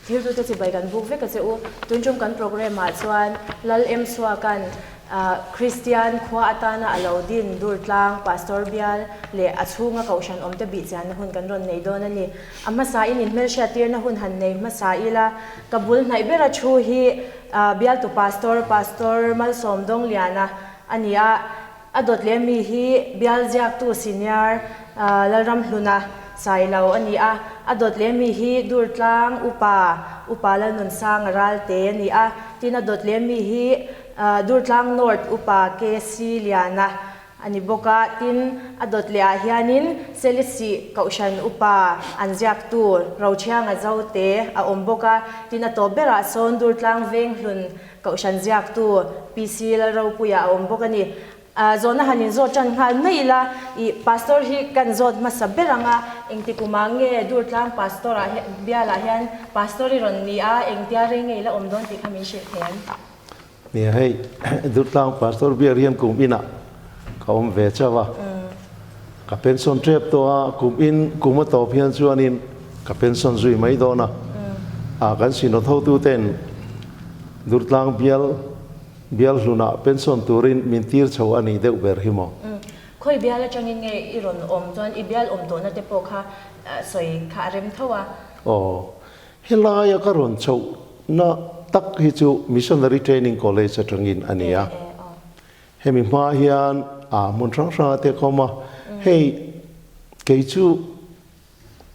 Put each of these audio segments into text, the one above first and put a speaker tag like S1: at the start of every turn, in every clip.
S1: Thiltute chibai kan buk vek a che u. Tun tum kan programme ah chuan Lal Em Suaka'n Kristian khua atana a lo din Durtlang Pastor bial leh a chhunga kohhran awmte bihchianna hun kan rawn nei dawn a ni. A hmasa in inhmelhriat tirna hun han nei hmasa ila, ka bul hnaih bera thu hi bialtu Pastor, Pastor Malsawm Dawngliana a ni a. A dawt leh mi hi bial ziaktu senior Lalramhluna Sailo a ni a, a dawt leh mi hi Durtlang Upa, Upa Lalnunsanga Ralte a ni a, tin a dawt leh mi hi Durtlang North Upa KC Liana a ni bawk a, tin a dawt leh ah hianin Selisih Kohhran Upa an ziaktu Roṭhianga Zote a awm bawk a, tin a tawp berah sawn Durtlang Venghlun Kohhran ziaktu PC Lalropuia a awm bawk a ni. Zawhna han inzawt tan nghal mai ila, ih Pastor hi kan zawt hmasa ber ang a, engti kumah nge Durtlang Pastor ah hian bialah hian Pastor i rawn ni a, engtia rei nge i la awm dawn tih kha min hrilh thei em?
S2: Nia hei, Durtlang Pastor bial hian kum inah ka awm ve chauh a, ka pension tep tawh a, kum in kum a tawp hian chuanin ka pension zui mai dawn a, ah kan synod hotuten Durtlang bial bial hlunah pension turin min tir chho a nih deuh ber hi maw?
S1: Khawi bial atangin nge i rawn awm chuan i bial awm tawhna te pawh kha sawi kha a rem tho a.
S2: Aw, helaia ka rawn chhohna tak hi chu Missionary Training College atangin a ni a. Hemi hma hian a hmun hrang hranga te ka awm a, hei kei chu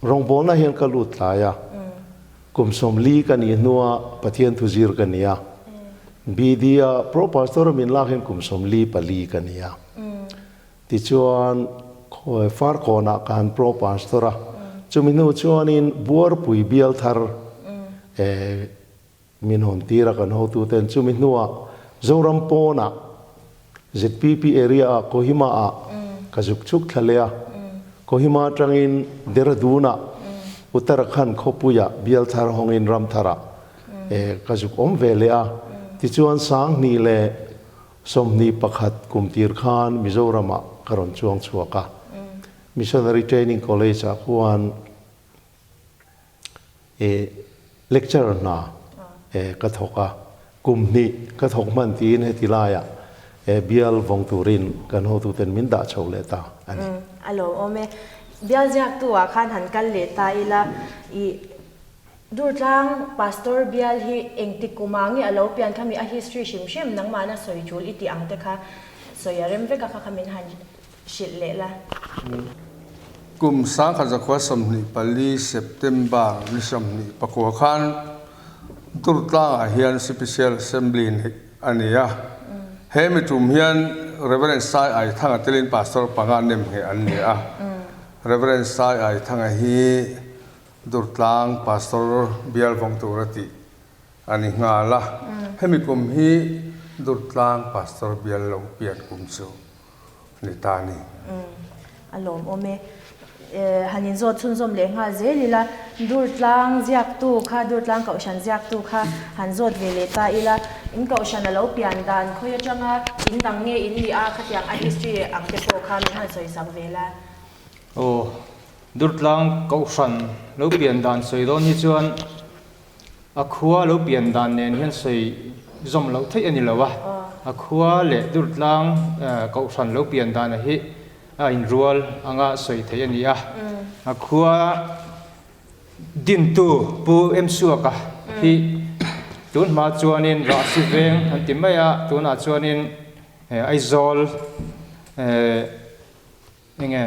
S2: Rawngbawlna hian ka lut tlai a, kum 40 ka nih hnua Pathian thu zir ka ni a. BD a Pro Pastor a min lak hian kum 44 ka ni a. Tichuan Farkawnah ka han Pro Pastor a, chumi hnu chuanin Buarpui bial thar min hawn tir a kan hotuten chumi hnuah Zoram pawnah ZPP area ah Kohima ah ka zuk chhuk thla leh a, Kohima atangin Dehradun ah Uttarakhand khawpuiah bial thar hawngin ram tharah ka zuk awm ve leh a, tichuan 2021 kum tir khan Mizoram ah ka rawn chuang chhuak a, Missionary Training College ah khuan E lecture hna e ka thawk a, kum hnih ka thawk hman tiin heti laiah e bial vawng turin kan hotuten min dah chho leh ta a ni.
S1: A lo awm e. Bial ziaktu ah khan han kal leh ta ila, i Durtlang Pastor bial hi engtik kum ah nge a lo pian kha mi a history hrim hrim nangmahna sawi tul i tih ang te kha sawi a rem vek a kha kha min han hrilh leh la.
S3: Kum 1924 September ni 29 khan Durtlangah hian Special Assembly neih a ni a. He mi tum hian Rev. Sai Aithanga telin Pastor panga nem ngheh an ni a. Rev. Sai Aithanga hi Durtlang Pastor bial vawng tura tih a ni nghal a. Hemi kum hi Durtlang Pastor bial lo pian kum chu ni ta ni.
S1: A lawmawm e. Han inzawt chhunzawm leh nghal zel ila, Durtlang ziaktu kha, Durtlang Kohhran ziaktu kha han zawt ve leh ta ila, in Kohhran a lo pian dan khawi atanga in dang nge in nih a, khatiang a history ang te pawh kha min han sawisak ve la.
S4: Aw, Durtlang Kohhran lo pian dan sawi dawn hi chuan A khua lo pian dan nen hian sawi zawm loh theih a ni lo a, a khua leh Durtlang Kohhran lo pian dana hi a inrual anga sawi theih a ni a. A khua dintu Pu Emsuaka hi tun hma chuanin Rahsi veng an ti mai a, tunah chuanin Aizawl Enge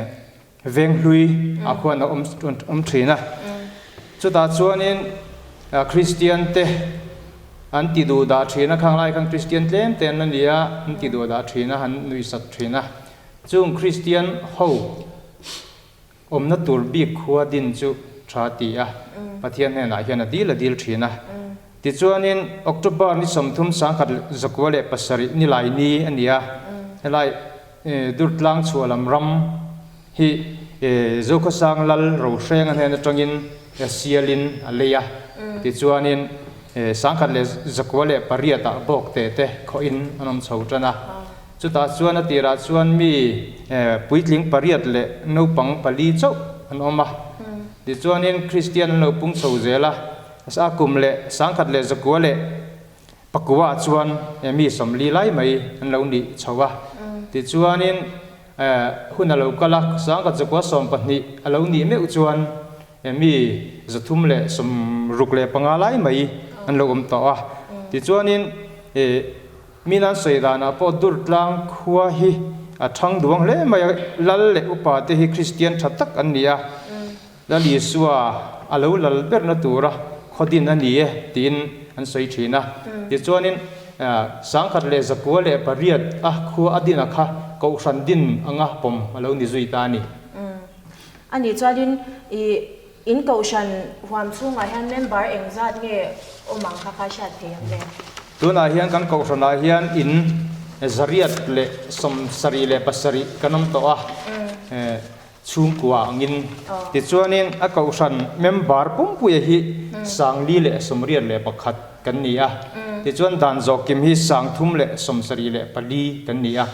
S4: Venghlui ah khuan a awm awm thin a. Chutah chuanin Kristian te an ti duh dah thin a, khang lai khan Kristian tlem te an la ni a, an ti duh dah thin a, han nui sak thin a. Chung Kristian ho awmna tur bik khua din chu tha ti a, Pathian hnenah hian a dil a dil thin a. Tichuanin October ni 30 1907 ni lai ni a ni a, helai Durtlang chhuahlam ram hi Zokhawsang Lal Rohrenga hnen atangin sialin a lei a, tichuanin 1908 ah bawk te te khawhin an awm chho tan a. Chutah chuan a tirah chuan mi puitling pariat leh naupang pali chauh an awm a. Tichuanin Kristian an lo pung chho zel a. A kum leh 1019 leh pakua ah chuan mi 40 lai mai an lo nih chho a. Tichuanin hun a lo kal a, 1912 a lo nih meuh chuan mi 365 lai mai an lo awm tawh a. Tichuanin mi nan sawi danah pawh Durtlang khua hi a thang duang hle mai a, lal leh upa te hi Kristian tha tak an ni a. Lal Isua a lo lal berna tura khaw din a ni e tiin an sawi thin a. Tichuanin 1908 a khua a dina kha Kohhran din anga pawm a lo ni zui ta a ni.
S1: A nih chuanin i in Kohhran huam chhungah hian member engzat nge awm ang kha kha hriat thei ang le?
S4: Tunah hian kan Kohhranah hian in 177 kan awm tawh a. Chhungkua angin. Tichuanin a kohhran member pumpuia hi 481 kan ni a. Tichuan dan zawhkim hi 374 kan ni a.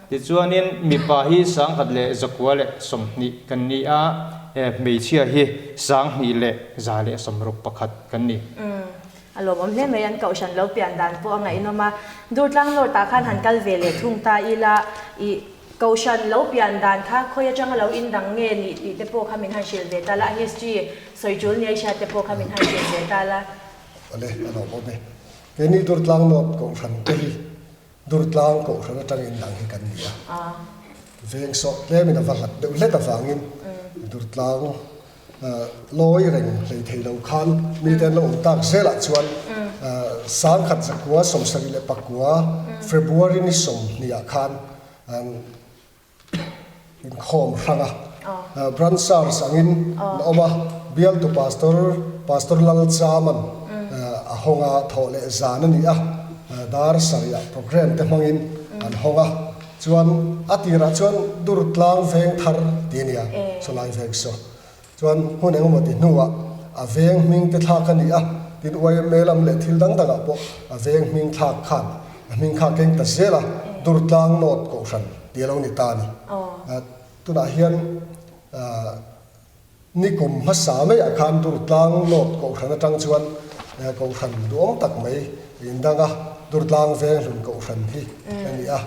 S4: Tichuanin mipa hi 1120 kan ni a, hmeichhia hi 2161 kan ni.
S1: A lawmawm hle mai, an kohhran lo pian dan pawh a ngaihnawm a. Durtlang North ah khan han kal ve leh thung ta ila i Kohhran lo pian dan kha khawi atanga lo indang nge nih tih te pawh kha min han hrilh ve ta la, a history sawi tul nia i hriat te pawh kha min han hrilh ve ta la.
S5: Awle, a lawmawm e. Keini Durtlang North Kohhran te hi Durtlang Kohhran atanga indang hi kan ni a. Veng sawh tlemin a va hlat deuh hlet avangin Durtlang Lawi reng hlei thei lo khan mite an lo awm tak zelah chuan 1979 February ni 20 ah khan an inkhawm hrang a. Branch Church angin an awm a, bialtu Pastor Pastor Lalchaman a hawng a, thawh leh zan a ni a, dar sarih ah programme te hmangin an hawng a. Chuan a tirah chuan Durtlang veng thar ti a nia, sawlai veng saw. Chuan hmun engemaw ti hnuah a veng hming te thlak a ni a, tin YMA lam leh thil dang dangah pawh a veng hming thlak khan a hming kha a keng ta zel a, Durtlang North Kohhran ti a lo ni ta a ni. Tunah hian Nikum hmasa maiah khan Durtlang North Kohhran atang chuan Kohhran duhawm tak mai indang a, Durtlang Venghlun Kohhran hi a ni a,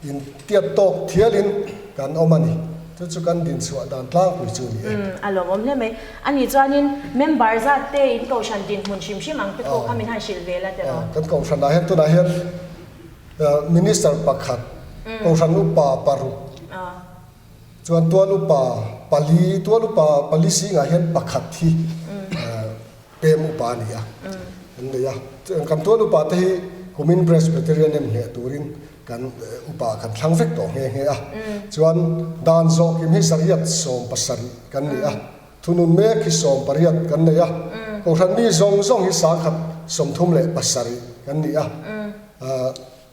S5: intiat tawk thialin kan awm a ni. Chu chu kan dinchhuah dan tlangpui chu a ni e.
S1: A lawmawm hle mai. A nih chuanin member zat te in Kohhran dinhmun hrim hrim ang te pawh kha min han hrilh ve la tiraw?
S5: Kan Kohhranah hian tunah hian Minister pakhat, Kohhran upa paruk, Chuan tual upa pali, tual upa pali zingah hian pakhat hi pem upa a ni a, an nei a. Kan tual upa te hi kumin Presbyterian em hneh turin kan upa kan thlang vek tawh nghe nghe a. Chuan dan zawhkim hi 170 kan ni a, thunun mek hi 18 kan nei a, Kohhran mi zawng zawng hi 137 kan ni a.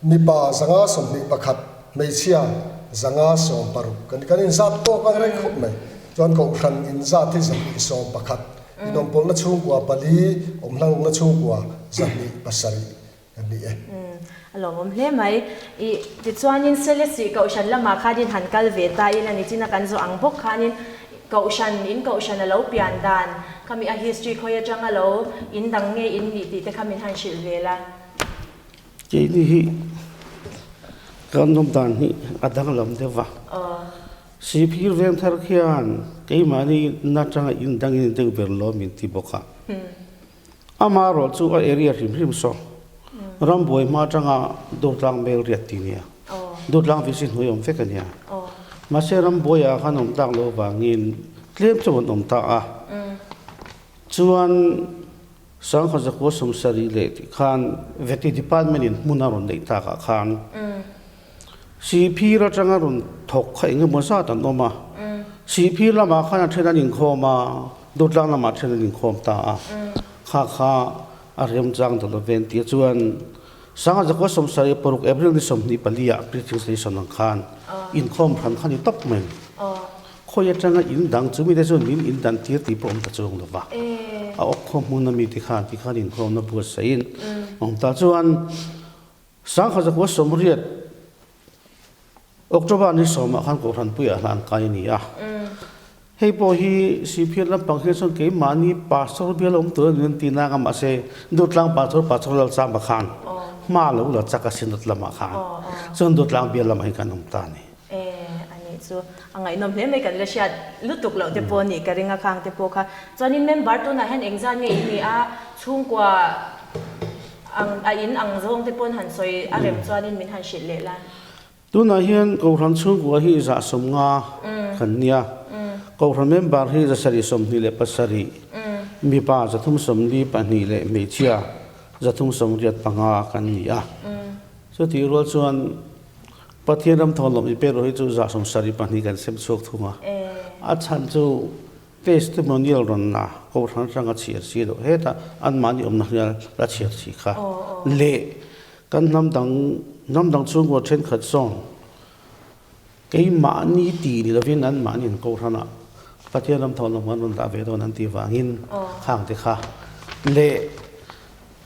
S5: Mipa 121, hmeichhia 160 kan kan inzat tawk ang reng khawp mai. Chuan Kohhran inzat hi 211, inawmpawlhna chhungkua pali, awmhlangna chhungkua 207 kan ni e.
S1: A lawmawm hle mai. I tichuanin Selesih Kohhran lamah khanin han kal ve ta ila nichina kan zawh ang bawk khanin Kohhran in Kohhran a lo pian dan khami a history khawi atanga lo indang nge in nih tih te kha min han hrilh ve la.
S6: Keini hi kan awm dan hi a danglam deuh va. Sihphir veng thar khian keimahni na atanga in dangin deuh ber lo min ti bawk a. Amaherawh chu a area hrim hrim saw rambuai hma atanga Durtlang mel riat tih nia. Durtlang VC hnuai awm vek a nia. Mahse rambuaiah khan awm tak loh vangin tlem chu an awm ta a. Chuan 1970 leh tih khan Vety Department in hmun a rawn neih takah khan Sihphir atanga rawn thawk kha eng emaw zat an awm a. Sihphir lamah khan a then an inkhawm a, Dawtlang lamah then an inkhawm ta a. Kha kha a remchang ta lo ve tia chuan 1976 April ni 24 ah Preaching Station ang khan inkhawm hran kha ni tawp mai. Khawi atanga in dang chu mite chuan min in dan tir tih pawh awm ta chuang lo va. A awk khaw hmun a mite khan tikhan inkhawmna buatsaihin awm ta chuan 1980 October ni sawmah khan Kohhranpuiah hlan kai a ni a. Hei pawh hi Sihphir lampang hi chuan keimahni Pastor bial awm tur a ni an ti nang a, mahse Durtlang Pastor Pastor Lalchamba khan hma lo la chak a Synod lamah khan chuan Durtlang bial lamah hian kan awm ta a ni.
S1: E, a nih chu a ngaihnawm hle mai kan la hriat lutuk loh te pawh a nih ka ring a khang te pawh kha. Chuanin member tunah hian engzat nge in nih a, chhungkua ang a in ang zawng te pawn han sawi a rem chuanin min han hrilh leh la.
S6: Tunah hian Kohhran chhungkua hi 150 kan nia. Kohhran member hi 727, mipa 342 leh hmeichhia 385 kan ni a. Chutih rual chuan Pathian ram thawnlawm i pek rawh hi chu 72 kan sem chhuak thung a. A chhan chu testimonial rawn la Kohhran atanga chhiar si loh hetah anmahni awmna hrial la chhiar si kha leh Kan hnam dang hnam dang chhungkaw thenkhat zawng keimahni ti ni lovin anmahni an kohhranah Pathian ram thawh lam an rawn dah ve dawn an tih vangin khang te kha leh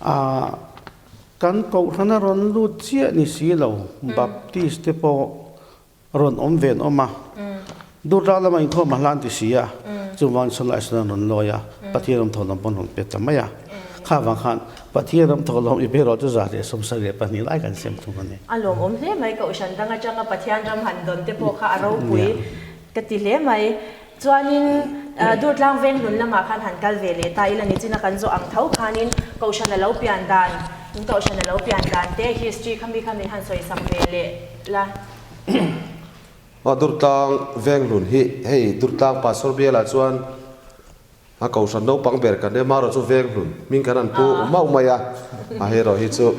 S6: ah kan kohhrana rawn lut chiah ni si lo Baptist te pawh Rawn awm ve an awm a, Durtlang lama inkhawm a hlan ti si a, chuvang chuan lai sawn an rawn lawi a, Pathian ram thawhlawm pawh an rawn pe ta mai a. Kha vang khan Pathian ram thawhlawm i beirawh chu 172 lai kan sem thung a ni.
S1: A lawmawm hle mai, Kohhran dang atanga Pathian ram han dawn te pawh kha a ropui ka ti hle mai. Chuanin Durtlang veng hlun lamah khan han kal ve leh ta ila nichina kan zawh ang tho khanin Kohhran a lo pian dan, in Kohhran a lo pian dan te history kha mi kha min han sawi sak ve leh la.
S7: Aw Durtlang veng hlun hi hei Durtlang Pastor bialah chuan a Kohhran naupang ber kan ema erawh chu veng hlun hming kan han pu mauh mai a, a hei erawh hi chu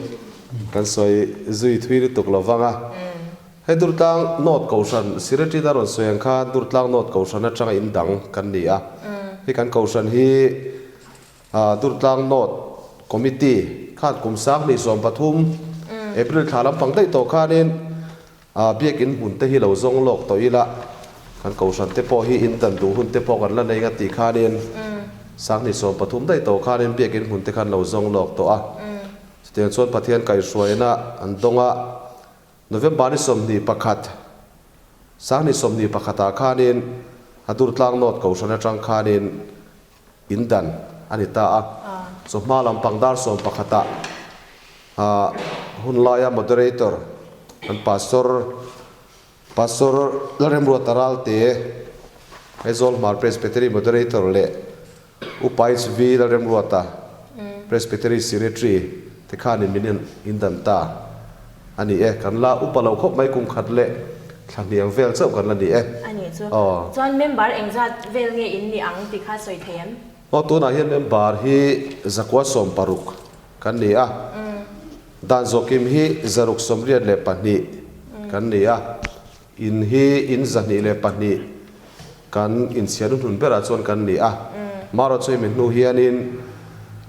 S7: kan sawi zui thui lutuk lo vang a. Hei Durtlang North Kohhran Secretary a rawn sawi ang khan Durtlang North Kohhran atanga in dang kan ni a. Hei kan Kohhran hi Durtlang North Committee khan kum 2013 April thla lampang daih tawh khanin Biakin hmun te hi lo zawng lawk tawh ila kan Kohhran te pawh hi in dan duh hun te pawh kan la nei nga tih khanin 2013 daih tawh khanin Biakin hmun te khan lo zawng lawk tawh a. Chutiang chuan Pathian kaihhruaina an dawng a. November ni 21, 2021 ah khanin a Durtlang North Kohhran atang khanin in dan a ni ta a. Chawhma lampang dar 11 ah ah hun laia Moderator an Pastor Pastor Lalremruata Ralte, Aizawl Hmar Presbytery Moderator leh Upa HV Lalremruata, Presbytery Secretary te khanin min indan ta a ni e. Kan la upa lo khawp mai kum khat leh thla hniang vel chauh kan la ni e.
S1: A nih chu. Chuan member engzat vel nge in ni ang tih kha sawi thei em?
S7: Aw tunah hian member hi 160 kan ni a. Dan zawhkim hi 682 kan ni a. In hi in 202 kan inchhiar hnuhnun berah chuan kan ni a, marawh chu hemi hnu hianin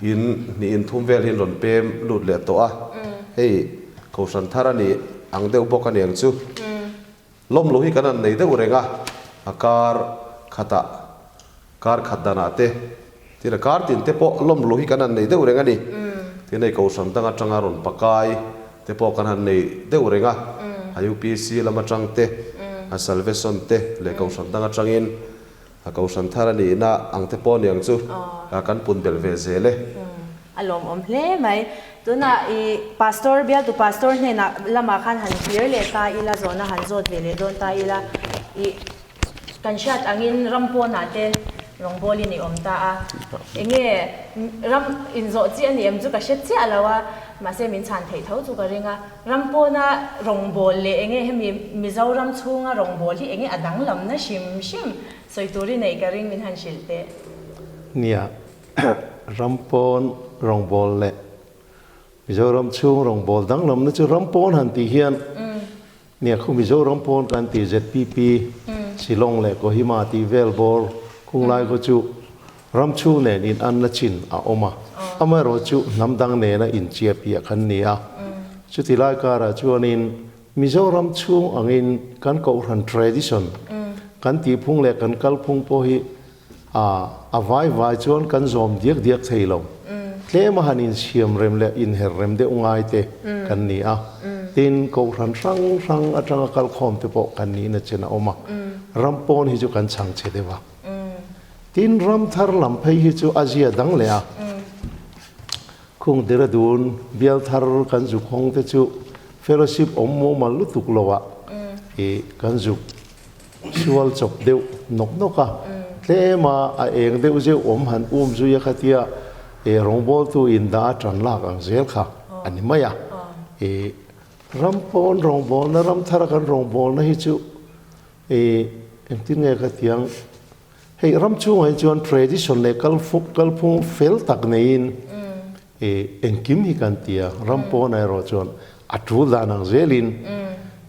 S7: in hnih in thum vel hi an rawn pem lut leh tawh a, hei Kohhran thar a nih ang deuh bawk a niang chu. Lawmlo hi kan han nei deuh reng a, a kar khatah Kar khat danah te, tin a kar tin te pawh lawm lu hi kan han nei deuh reng a ni. Tin hei Kohhran dang atanga rawn pakai te pawh kan han nei deuh reng a, a UPC lam atang te, a Salvation te leh Kohhran dang atangin a Kohhran thar a nihna ang te pawh a niang chu kan pun belh ve zel e.
S1: A lawmawm hle mai. Tunah i Pastor, bialtu Pastor hnenah lamah khan han clear leh ta ila, zawhna han zawt ve leh dawn ta ila, i Kan hriat angin ram pawnah te rawngbawlin i awm ta a, enge ram inzawh chi a ni em chu ka hre chiah lo a, mahse min chhan theih tho chu ka ring a. Ram pawna rawngbâwl leh enge hemi Mizoram chhunga rawngbâwl hi enge a danglamna hrim hrim sawi tur i neih ka ring min han hrilh teh.
S2: Nia, ram pawn rawngbâwl leh Mizoram chhung rawngbâwl danglamna chu ram pawn han tih hian Nia khu Mizoram pawn kan ti ZPP, Shillong leh Kohima tih vel bawr khung lai khaw chu ram chhung nen in an la chin a awm a, amaherawh chu hnam dang nena in chia piah kan ni a. Chuti lai karah chuanin Mizoram chhung angin kan kohhran tradition kan tihphung leh kan kalphung pawh hi A, a vai vai chuan kan zawm diak diak thei lo. Tlem a han insiam rem leh inher rem deuh ngai te kan ni a. Tin, kohhran hrang hrang atanga kalkhawm te pawh kan nihna chen a awm a. Ram pawn hi chu kan chhang che deuh a. Tin, ram thar lam phei hi chu a zia dang leh a. Khung Dehradun bial thar kan zuk hawng te chu fellowship awm mumal lutuk lo ah i kan zuk sual chawp deuh nawk nawk a. Tlem a a eng deuh zeuh awm han um zui a khatia i rawngbawltu in dah a tan lak ang zel kha a ni mai a. I ram pawn rawngbawlna ram thar a kan rawngbawlna hi chu i engtin nge ka tiang Hei ram chhungah hi chuan tradition leh kalphung fel tak neiin engkim hi kan ti a, ram pawnah erawh chuan a tul dan ang zelin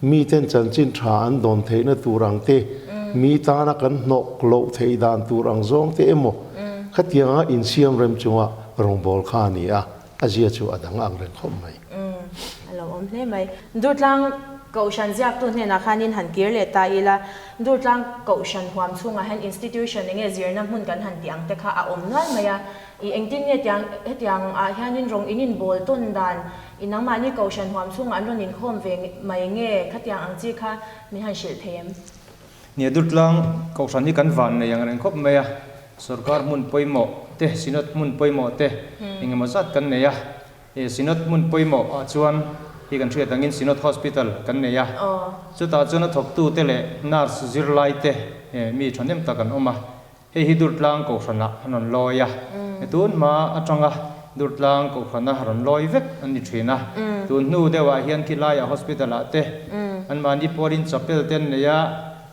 S2: miten chanchin tha an dawn theihna tur ang te, mi tana kan hnawk loh theih dan tur ang zawng te emaw khatianga insiam rem chunga rawngbâwl kha a ni a. A zia chu a dang ang reng khawp mai.
S1: Umm, a lo awm hle mai. Durtlang Kohhran ziaktu hnenah khanin han kir leh ta ila, Durtlang Kohhran huam chhungah hian institution enge zirna hmun kan han tih ang te kha a awm nual mai a. I engtin nge tiang hetiang ah hianin rawng in inbawl tawn dan i nangmahni Kohhran huam chhungah an rawn inkhawm ve mai nge khatiang ang chi kha min han hrilh thei em?
S4: Nia Durtlang Kohhran hi kan van nei ang reng khawp mai a, Sorkar hmun pawimawh te, Synod hmun pawimawh te engemaw zat kan nei a. He Synod hmun pawimawh ah chuan hi kan hriat angin Synod Hospital kan nei a. Chutah chuan a thawktu te leh nurse zirlai te mi thahnem tak an awm a. Hei hi Durtlang Kohhranah an rawn lawi a. Tun hma atanga Durtlang Kohhrana rawn lawi vek an ni thin a. Tun hnu deuhah hian khilaiah hospital ah te anmahni pawlin chapel te an nei a.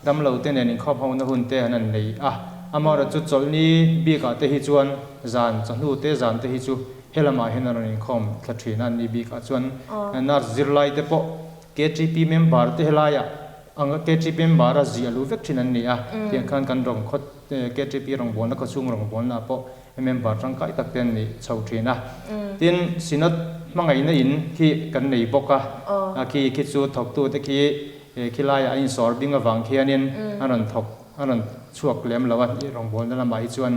S4: Damlo te nen inkhawp hona hun te an han nei a, amaherawhchu chawlhni bikah te hi chuan zan chawhnu te zan te hi chu helamah hian a rawn inkhawm thla thin a, anni bikah chuan nurse zirlai te pawh KTP member te helaiah ang KTP member a zih a luh vek thin an ni a, tiang khan kan rawng khaw KTP rawngbawlna khawchhung rawngbawlna ah pawh member tangkai tak te an ni chho thin a. Tin, Synod hmangaihna in khi kan nei bawk a, khi khi chu thawktu te khi He khilaiah an insawr bing avang khianin a rawn thawk, a rawn chhuak lem lo a, rawngbawlna lamah hi chuan.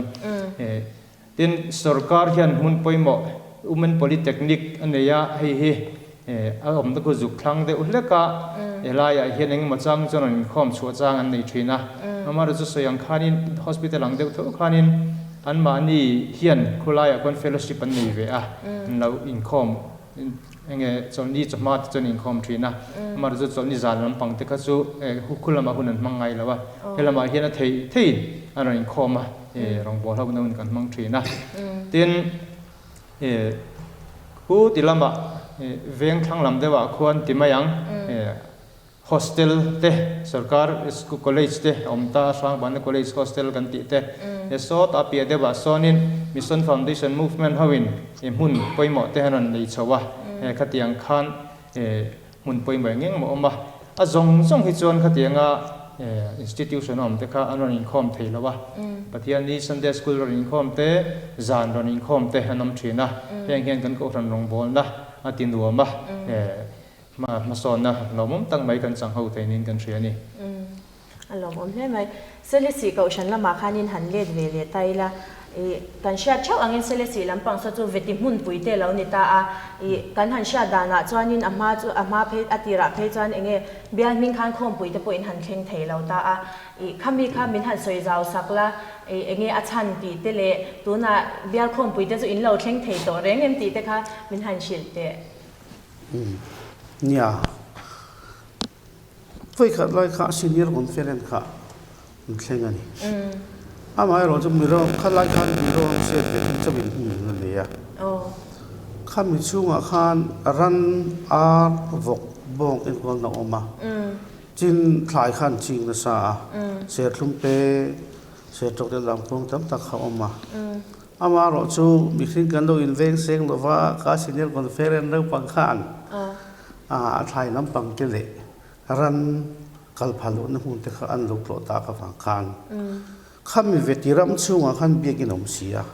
S4: Tin, sorkar hian hmun pawimawh Women Polytechnic a nei a, hei hi a awmna khu zuk thlang deuh hlek a, helaiah hian engemaw chang chuan rawn inkhawm chhuah chang an nei thin a. Amaherawhchu sawi ang khanin hospital ang deuh tho khanin anmahni hian khulaiah khuan fellowship an nei ve a, an lo inkhawm. Enge chawlhni chawhma te chuan inkhawm thin a, amah chu chawlhni zan lampang te kha chu khu lamah hun an hmang ngai lo a, he lamah hian a thei theiin an rawn inkhawm a, rawngbâwl ho na hun kan hmang thin a. Tin, khu ti lamah veng thlang lam deuhah khuan ti mai ang. Hostel te, sorkar college te a awm ta a, Hrangbana College Hostel kan tih te. He sawt a piah deuhah sawnin Mission Foundation Movement hoin i hmun pawimawh te an rawn nei chho a, he khatiang khan hmun pawimawh eng eng maw awm a. A zawng zawng hi chuan khatianga institution a awm te kha an rawn inkhawm thei lo a, Pathianni Sunday School rawn inkhawm te, zan rawn inkhawm te an awm thin a, heng hian kan kohhran rawngbawlna a ti nuam a. Hma hmasawnna lawmawm tak mai kan chang ho thei niin kan hria a ni.
S1: Umm a lawmawm hle mai. Selesih kohhran lamah khanin han let ve leh ta ila, ih kan hriat theuh angin Selesih lampang saw chu veti hmunpui te lo ni ta a, ih kan han hriat danah chuanin a hma chu a hma phei a tirah phei chuan enge bial hming khan khawmpui te pawhin han thleng thei lo ta a, ih khami kha min han sawi zau sak la, ih enge a chhan tih te leh tunah bial khawmpui te chu in lo thleng thei tawh reng em tih te kha min han hrilh teh.
S6: Nia, vawikhat lai kha senior conference kha an thleng a ni. Amaherawh chu Miro kha lai khan Miro an hriat ve thung chauhin hmun a nei a. Khami chhungah khan ran, ar, vawk, bawng enkualna a awm a. Chin thlai kha an ching nasa a, serthlum te, sertawk te lamkawng tam tak kha a awm a. Amaherawh chu mihring kan lo inveng seng lo va, ka senior conference naupang khan a thlai lampang te leh ran kal phah lohna hmun te kha an lo tlawh tak avang khan khami veti ram chhungah khan biakin a awm si a,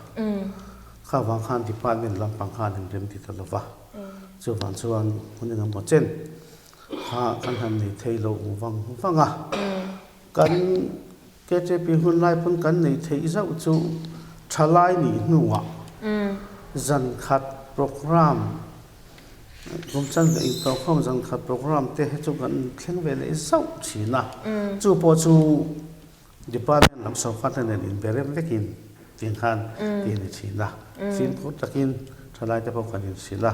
S6: kha vang khan department lampang khan an rem ti ta lo va, chuvang chuan hun engemaw chen kha kan han nei thei lo vang vang a, kan. KTP hun lai pawn kan nei theih zauh chu thalai nih hnuah zankhat program kum chanve intawhkhawm zankhat program te hi chu kan thleng ve leh zauh thin a, chu pawh chu. Department lam sorkar te nen inbe rem vekin tih khan tih a ni thin a. Fimkhur takin thalai te pawh kan inhrilh a.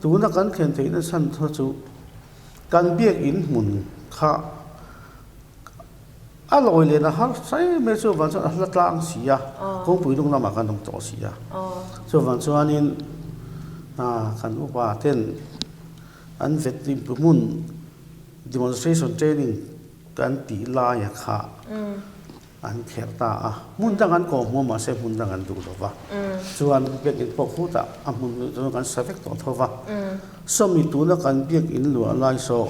S6: Tuna kan thlen theihna chhan kha chu kan biakin hmun kha a lawi leh na harsa em em chuvang chuan a hla tlang si a, kawngpui dung lamah kan awm tawh si a. Chuvang chuanin kan upa ten an vet hmun demonstration training Kan tih laia kha an kherh ta a, hmun dang an kawh hmuh mahse hmun dang an duh lo va, chuan biakinn pawh khutah a hmun luh chuan kan sa vek tawh tho va, sawmi tuna kan biakinn luah lai saw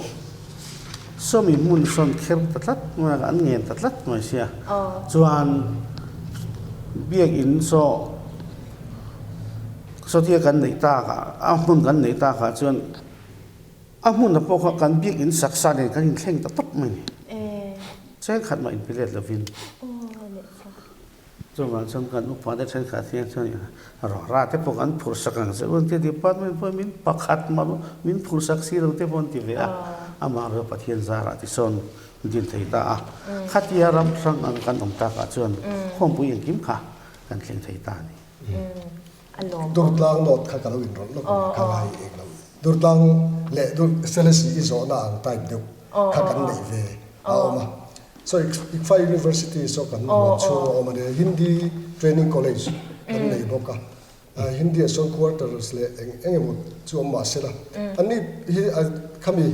S6: sawmi hmun sawn kher ta tlat mai a, an ngen ta tlat mai sia, chuan biakinn saw sawtia kan neih takah a hmun kan neih takah chuan. A hmunah pawh kha kan biakinn saksa nen kan inthleng ta tawp mai ni. Cheng khat mah inpe let lovin. Chuvang chuan kan upa te thenkhat hian chuan rawra te pawh kan phurh sak ang che u an tia department pawh min pakhat mah min phurh sak si lo te pawh an ti ve a. Amah erawh Pathian zarah tisawn din thei ta a. Khatia ram hrang ang kan awm takah chuan khawmpui engkim kha kan thleng thei ta a ni.
S5: Durtlang note kha ka lo inrawlh lawk a ni, kha ngai eng lo. Durtlang leh dur Selesih i zawhna ang type deuh kha kan neih ve a awm a. So ICFAI University saw kan huam chhung a awm a nia, Hindi Training College kan nei bawk a. Hindi ah sawn quarters leh eng eng emaw chu awm mah se la. Anni hi khami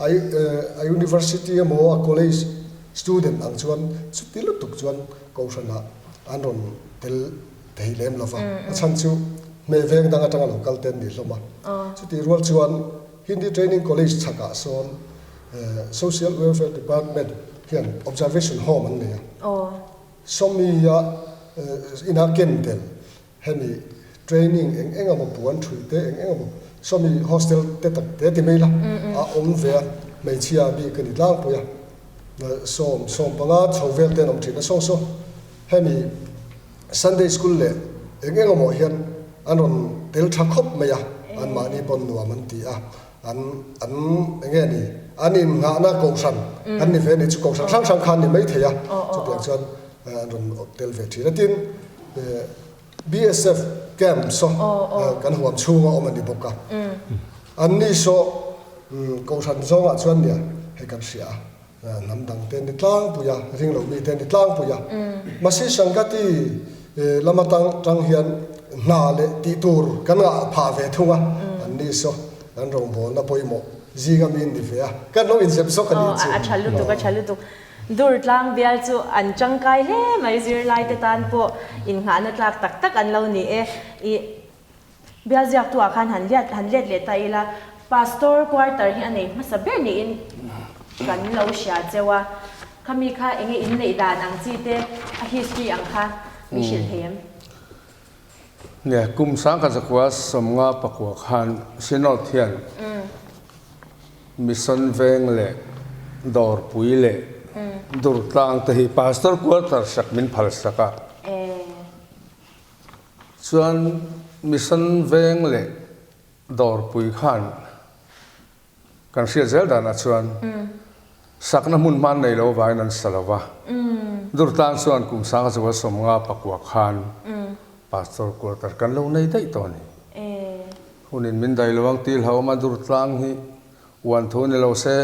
S5: a university emaw a college student ang chuan chuti lutuk chuan kohhranah an rawn tel thei lem lo va, a chhan chu hmeh veng dang atanga lo kal te an ni hlawm a. Chutih rual chuan Hindi Training College chhakah sawn Social Welfare Department hian Observation Home an nei a. Sawmia ina ken tel hemi training eng eng emaw puan thui te eng eng emaw sawmi hostel te tak te ti mai la a awm ve a, hmeichhia bik a ni tlangpui a, sawm 15 chho vel te an awm thin a saw saw hemi Sunday School leh eng eng emaw hian an rawn tel tha khawp mai a, anmahni pawn nuam an ti a, an an eng nge ni an innghahna kohhran an ni ve a nih chu kohhran hrang hrang kha an ni mai thei a, chutiang chuan an rawn tel ve thin a. Tin, BSF camp saw kan huam chhunga awm a ni bawk a, anni saw kohhran zawngah chuan nia hei kan hria a. Hnam dang te an ni tlangpui a, ringlo mi te an ni tlangpui a. Mahse Sangati lama tang tang hian hna leh tih tur kan ngah phah ve thung a, an ni saw kan rawngbawlna pawimawh zinga mi an ni ve a, kan lo inzep zawk a ni chu.
S1: A tha lutuk, a tha lutuk. Dur tlang bial chu an tangkai hle mai, zirlai te tan pawh innghahna tlak tak tak an lo ni e. Ih. Bial ziaktu-ah khan han liat han let leh ta ila, Pastor quarter hi a nei hmasa ber niin kan lo hria cheu a, khami kha enge in neih dan ang chi te a history ang kha min hrilh thei em?
S3: Nia, kum sangkhat zakua 59 khan Synod hian Mission Veng leh Dawrpui leh Durtlang te hi Pastor quarter sak min phalsak a. Chuan Mission Veng leh Dawrpui khan kan hriat zel danah chuan sakna hmun hman nei lo avangin an sa lo va. Durtlang chuan kum 1950 khan Pastor quarter kan lo nei daih tawh a ni. Hunin min dai lo ang tih hlauhawm a Durtlang hi uan thu ni lo se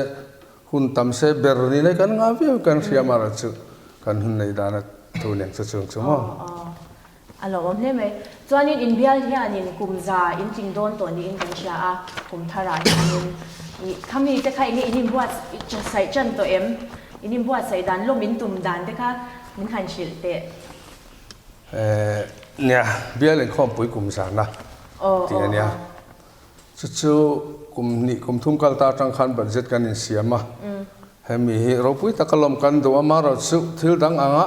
S3: Hun tam se ber ni nei kan ngah viau kan hria mara chu kan hun nei dan a thu nen chu chung chu maw.
S1: Aw a lo awm hle mai. Chuanin inbial hianin kum za in tling dawn tawh niin kan hria a, kum tharah hianin ih khami te kha enge in inbuatsaih tan tawh em? In inbuatsaih dan lawm in tum dan te kha min han hrilh teh.
S3: Nia, bial inkhawmpui kum zana tih a nia. Chu chu kum hnih kum thum kal ta atang khan budget kan insiam a, hemi hi ropui taka lawm kan duh a, amaherawh chu thil dang anga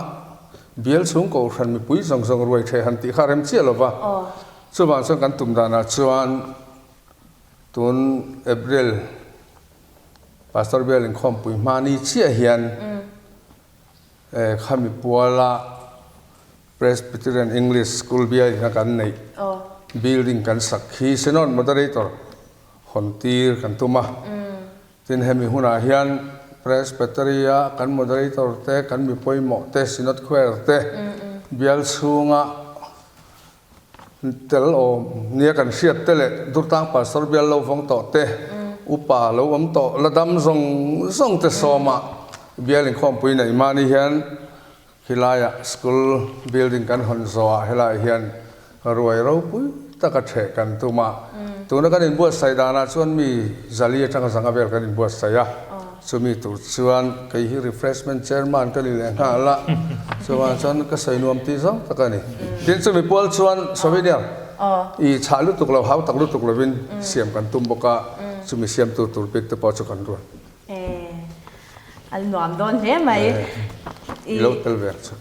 S3: bial chhung kohhran mipui zawng zawng ruai thei han tih kha a rem chiah lo va, chuvang chuan kan tum danah chuan tun April Pastor Bial inkhawmpui hmani chiah hian khami puala Presbyterian English School bialina kan neih building kan sak hi Synod Moderator hawn tir kan tum a. Tin hemi hunah hian Presbytery-a kan Moderator te, kan mi pawimawh te, Synod Choir te bial chhunga tel awm nia kan hriat te leh Durtlang Pastor bial lo vawng tawh te, upa lo awm tawh la dam zawng zawng te sawma bial inkhawmpui neih mahni hian Khilaiah school building kan hawn zawhah helaiah hian ruai ropui taka ṭheh kan tum a. Tuna kan inbuatsaih danah chuan mi zali atanga zanga vel kan inbuatsaih a. Chumi tur chuan kei hi refreshment chairman ka ni leh nghal a, chuvang chuan ka sawi nuam tih zawng tak a ni. Tin, chumi pual chuan souvenir i chhah lutuk lo, hau tak lutuk lovin siam kan tum bawk a, chumi siamtu tur bik te pawh chu kan ruat.
S1: A nuam dawn hle mai.
S3: I lo tel ve ang chu.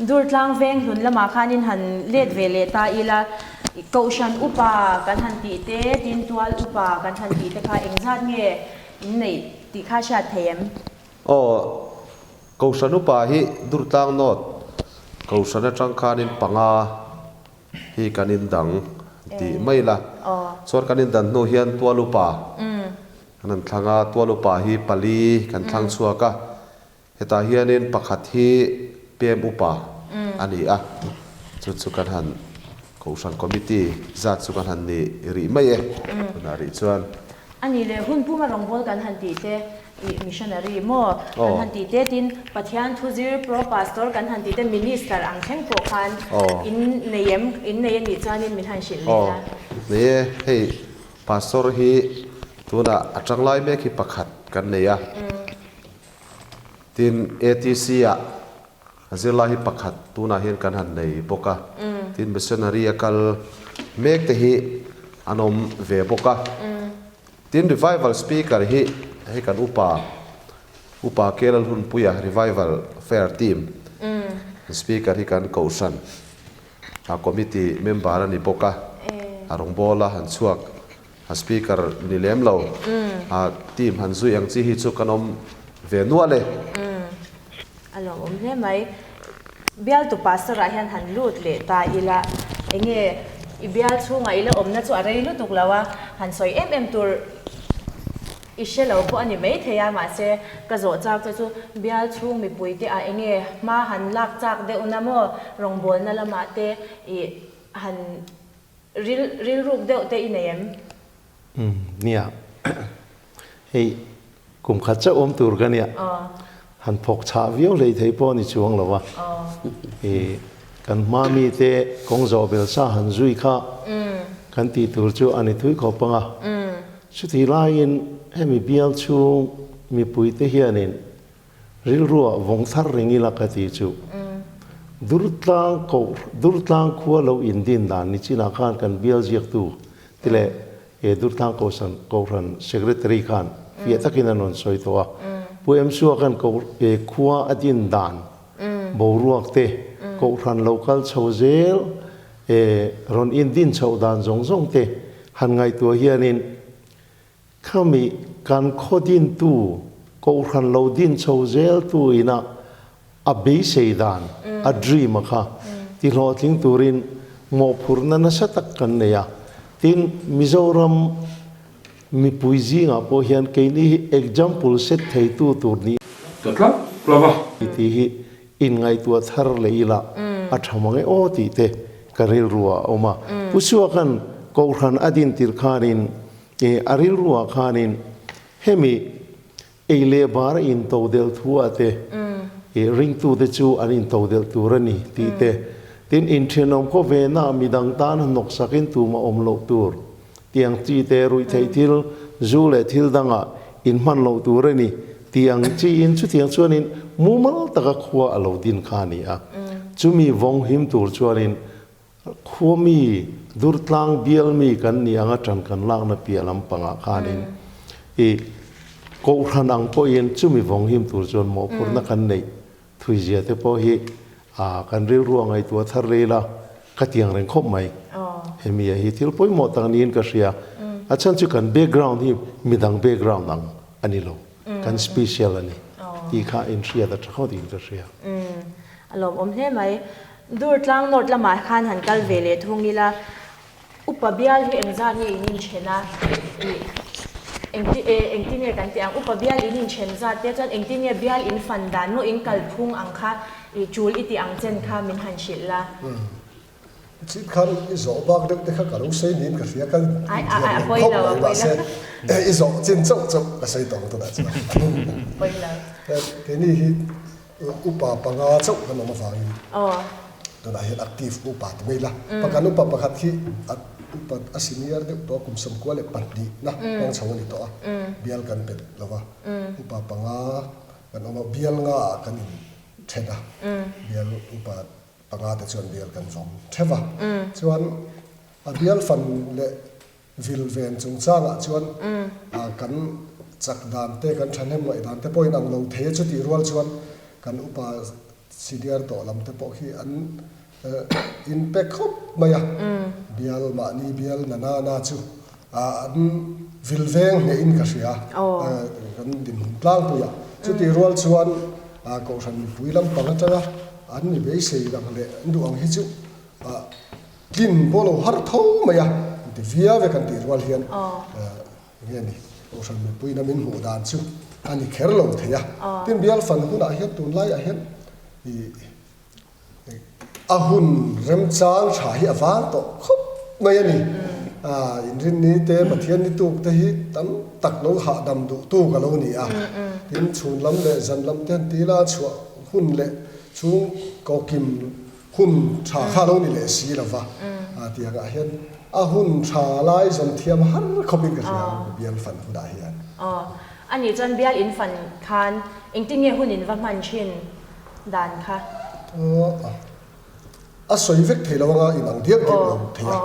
S1: Durtlang veng hlun lamah khanin han let ve leh ta ila, Kohhran upa kan han tih te, tin tual upa kan han tih te kha engzat nge in neih tih kha hriat thei em?
S7: Aw, Kohhran upa hi Durtlang North Kohhran atang khanin panga hi kan indang tih mai ila. Chuan kan indan hnu hian tual upa kan han thlang a, tual upa hi pali kan thlang chhuak a, hetah hianin pakhat hi pem upa a ni a, chu chu kan han Kohhran Committee zat chu kan han ni rih mai e tunah rih chuan.
S1: A nih leh hun puma rawngbâwl kan han tih te, ih missionary maw kan han tih te, tin Pathian thu zir pro pastor kan han tih te, minister ang thleng pawh khan in nei em, in nei a nih chuanin min han hrilh leh la.
S7: Nei e, hei pastor hi tunah a tanglai mek hi pakhat kan nei a, tin ATC ah A zirlai hi pakhat tunah hian kan han nei bawk a, tin missionary a kal mek te hi an awm ve bawk a. Tin revival speaker hi hei kan upa, upa Kelal Hunpuia revival fair team speaker hi kan kohhran a committee member a ni bawk a, a rawngbawla han chhuak A speaker ni lem lo. A team han zui ang chi hi chu kan awm ve nual e.
S1: A lawmawm hle mai. Bialtu pastor ah hian han lut leh ta ila enge i bial chhungah ila awmna chu a rei lutuk lo a, han sawi em em tur i hre lo pawh a ni maithei a, mahse ka zawh chak che chu bial chhung mipui te ah enge hma han lak chak deuhna maw rawngbawlna lamah te i han Ril rilruk deuh te i nei em?
S2: Umm nia. Hei kum khat chauh awm tur ka nia. Han phawk chhah viau hlei thei pawh a ni chuang lo a. I kan hma mi te kawng zawh bel sa han zui kha kan tih tur chu a ni thui khawp ang a. Chutih laiin hemi bial chhung mipui te hianin Rilruah vawng thar reng ila ka ti chu. Durtlang koh Durtlang khua lo indin dan ni chinah khan kan bial ziaktu ti leh he Durtlang Kohhran Kohhran Secretary khan fiah takin an rawn sawi tawh a. Pu Emsua khan koh he khua a din dan boruak te Kohhran lo kal chho zel he rawn indin chhoh dan zawng zawng te han ngaihtuah hianin Khami kan khaw dintu, Kohhran lo din chho zeltu ina a beisei dan, a dream a kha ti hlawhtling turin mawhphurhna nasa tak kan nei a. Tin, Mizoram mipui zingah pawh hian keini hi example set theitu tur ni.
S3: Ta tlak tlak a.
S2: Tih hi inngaihtuah thar leh ila a tha mang e aw tih te ka rilru ah a awm a. Pu Suaka'n Kohhran a din tirh khanin E a rilruah khanin hemi ei leh bar a into delh thu ah te e ringtute chu an into delh tur a ni tih te, tin inthenawm khaw venah midang tan hnawksakin tumah awm loh tur tih ang chi te, ruihtheih thil, zu leh thil dangah inhman loh tur a ni tih ang chiin chutiang chuanin mumal taka khua a lo din kha a ni a. Chumi vawng him tur chuanin Khuami, Durtlang bialmi kan nih anga ṭan kan lakna piah lampangah khanin i Kohhran ang pawhin chumi vawng him tur chuan mawhphurhna kan neih thuizia te pawh hi kan rilru a ngaihtuah thar rei la, ka tiang reng khawp mai. Hemi a hi thil pawimawh tak niin ka hria. A chhan chu kan background hi midang background ang a ni lo, kan special a ni tih kha inhriat a ṭha khawtin ka hria.
S1: A lawmawm hle mai. Durtlang North lamah khan han kal ve leh thung ila, upa bial hi engzat nge in inthen a? Ih. Engti e, engtin nge kan tih ang? Upa bial in inthen zat te chuan engtin nge bial in fan dan maw in kalphung ang kha i tul i tih ang chen kha min han hrilh la.
S5: Chit khan i zawh bak deuh te kha ka lo sawi niin ka hria, ka inthiam lo khawp mai mahse i zawh chin chauh chauh ka sawi tawh ang tunah chuan. Keini hi upa panga chauh kan awm avangin tunah hian active upa ti mai ila, kan upa pakhat hi a upa a senior deuh tawh a, kum 92 na hmang chho a ni tawh a, bial kan pet lo va, upa panga kan awm a, bial nga ah kan in then a, bial upa Panga te chuan bial kan vawm theuh a, chuan a bial fan leh vil ven chungchangah chuan kan chak dan te, kan thahnem ngaih dan te pawhin ang lo thei a, chutih rual chuan kan upa senior tawh lam te pawh khi an inpe khawp mai a, bial mahni bial na na na chu An vil veng hnehin ka hria, kan dinhmun tlangpuiah. Chutih rual chuan Kohhran mipui lampang atanga an mi beisei dang leh an duh ang hi chu tlin pawh lo har tho mai a, an ti viau e kan tih rual hian nge ni Kohhran mipuiin a min hmuh dan chu a ni kher lo thei a. Tin, bial fan hunah hian tunlaiah hian ih A hun remchang tha hi a vang tawh khawp mai a ni. Inrinni te, Pathian ni tuk te hi tam tak lo hahdam duh tu ka lo ni a. Tin, chhun lam leh zan lam te han ti ila chhuah hun leh chhung kawkim hun tha kha a lo ni leh si lo va. Tiangah hian a hun tha lai zawm thiam har khawpin ka hria ang bial fan hunah hian.
S1: Aw, anih chuan bial in fan khan engtin nge hun in va hman thin? dan kha.
S5: A sawi vek thei lo anga inang diak diak lo thei a.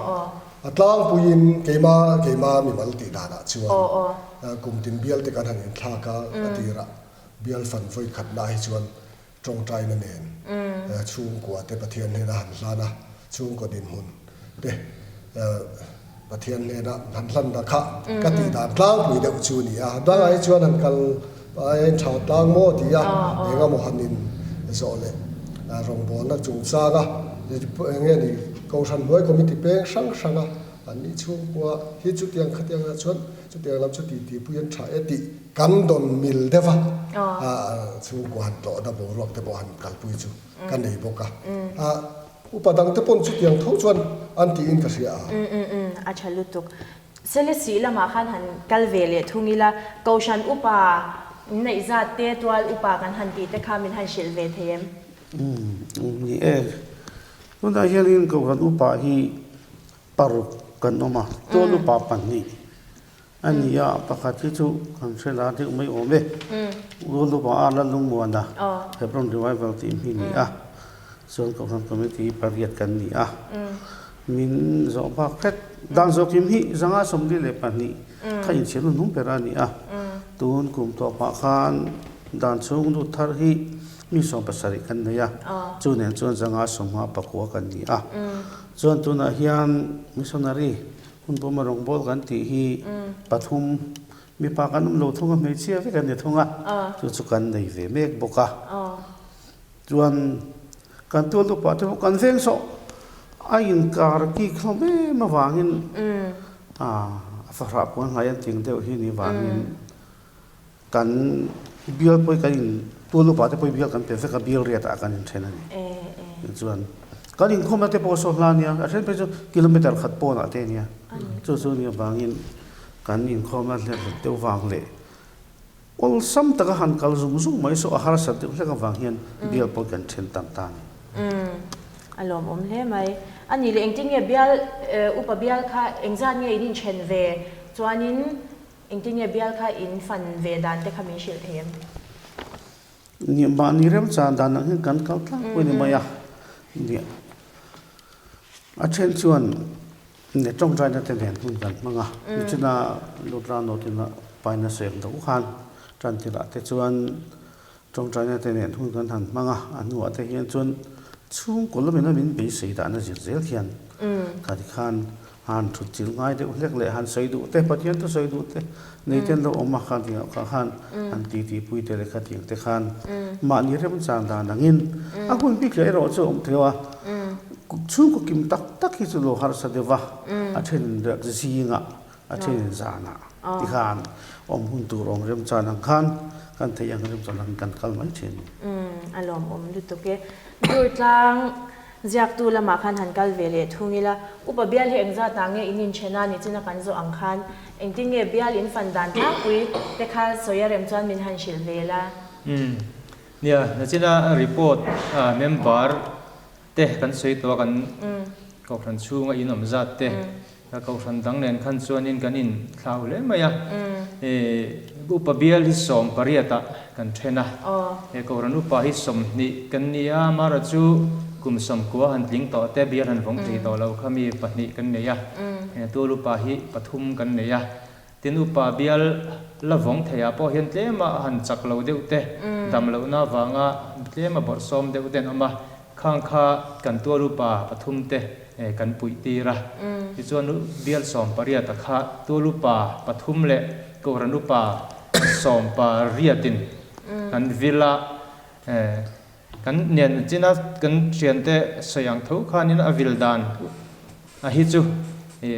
S5: A tlangpuiin keima keima mimal tih danah chuan kum tin bial te kan han inthlak a, a tirah bial fan vawi khatna hi chuan tawngtaina nen chhungkua te Pathian hnena han hlan a, chhungkaw dinhmun te Pathian hnena han hlanna kha ka tih dan tlangpui deuh chu a ni a. Dangah hi chuan han kal a tha tlang maw ti a, eng emaw han in zawh leh rawngbawlna chungchang a, eng nge ni Kohhran hnuai committee peng hrang hrang a, an nih chhungkua hi chutiang khatiang ah chuan chutiang lam chu titi pui an tha e tih kan dawn mil deuh a, chhungkua han tlawhna boruak te pawh han kalpui chu ka nei bawk a. Upa dangte pawn chutiang tho chuan an tiin ka hria a.
S1: Umm umm umm, a tha lutuk. Selesih lamah khan han kal ve leh thung ila, Kohhran upa neih zat te, tual upa kan han tih te kha min han hrilh ve thei em?
S6: Umm umm ni e. Tunah hianin Kohhran upa hi paruk kan awm a, tual upa pahnih. A ni a, pakhat hi chu kan hre la deuh mai awm e. Rualupa a la lungmuan a, Hebron Revival tih mi ni a, chuan Kohhran Committee pariat kan ni a. Min zawh bak hret. Dan zawhkim hi 542 kha inchhiar hun hnung ber a ni a. Tun kum tawpah khan dan chhung lut thar hi mi 17 kan nei a, chu nen chuan 159 kan ni a. Chuan tunah hian missionary Hun pawma rawngbâwl kan tih hi pathum, mipa kan awm lo thung a, hmeichhia vek an ni thung a, chu chu kan nei ve mek bawk a. Chuan kan tual upa te pawh kan veng sawh a inkar kik hlawm em avangin a fahrah puan hnai an ting deuh hi ni vangin Kan bial pawh hi kan in tual upa te pawh hi bial kan pe vek a, bial riat ah kan inthen a ni. Tichuan kan inkhawmna te pawh saw hla nia, a then phei chu kilometer khat pawnah te ania. Chu chu nia vangin kan inkhawmna hlet hlet deuh vang leh awlsam taka han kal zung zung mai saw a harsat deuh hlek avang hian bial pawh kan then tam ta a ni.
S1: Umm a lawmawm hle mai. A nih leh engtin nge bial upa bial kha engzat nge in inthen ve chuanin Engtin nge bial kha in fan ve dan te kha min hrilh thei em?
S6: Nia, mahni remchan dan ang hian kan kal tlangpui ni mai a. Nia, a then chuan nia tawngtaina te nen hun kan hmang a. Nichina Lutra Nawtina paina sawi ang deuh khan tantirah te chuan Tawngtaina te nen hun kan han hmang a, a hnuah te hian chuan chhungkaw lamin a min beisei dahna zir zel hian kha ti khan han thut chil ngai deuh hlek leh han sawi duh te, Pathian thu sawi duh te nei te an lo awm a, kha ti kha khan han titi pui te leh kha tiang te khan mahni remchang dan angin a hun bik leh erawh chu a awm thei a, chhungkaw kim tak tak hi chu lo harsa deuh a, a then zingah a then zanah. Tikhan awm hun tur awm remchan ang khan kan theih ang remchan ang kan kal mai thin.
S1: Umm a lawmawm lutuk e. Durtlang ziaktu lamah khan han kal ve leh thung ila, upa bial hi engzat ah nge in inthen a nichina kan zawh ang khan engtin nge bial in fan dan tlangpui te kha sawi a rem chuan min han hrilh ve la.
S4: Umm nia, nachina report member te kan sawi tawh a kan kohhran chhunga in awm zat te ka kohhran dang nen khan chuanin kan in thlau hle mai a upa bial hi 18 ah kan then a he kohhran upa hi 20 kan ni a amaherawh chu kum 90 han tling tawh te bial han vawng thei tawh lo kha mi pahnih kan nei a tual upa hi pathum kan nei a. Tin, upa bial la vawng theiah pawh hian tlema a han chak lo deuh te, dam lohna avanga tlema bawrhsawm deuh te an awm a, khang kha kan tual upa pathum te kan puih tir a. Tichuan, bial 18 a kha tual upa pathum leh Kohhran upa sawmpariatin kan vil a. Kan nen china kan thiante sawi ang tho khanin a vil dan a hi chu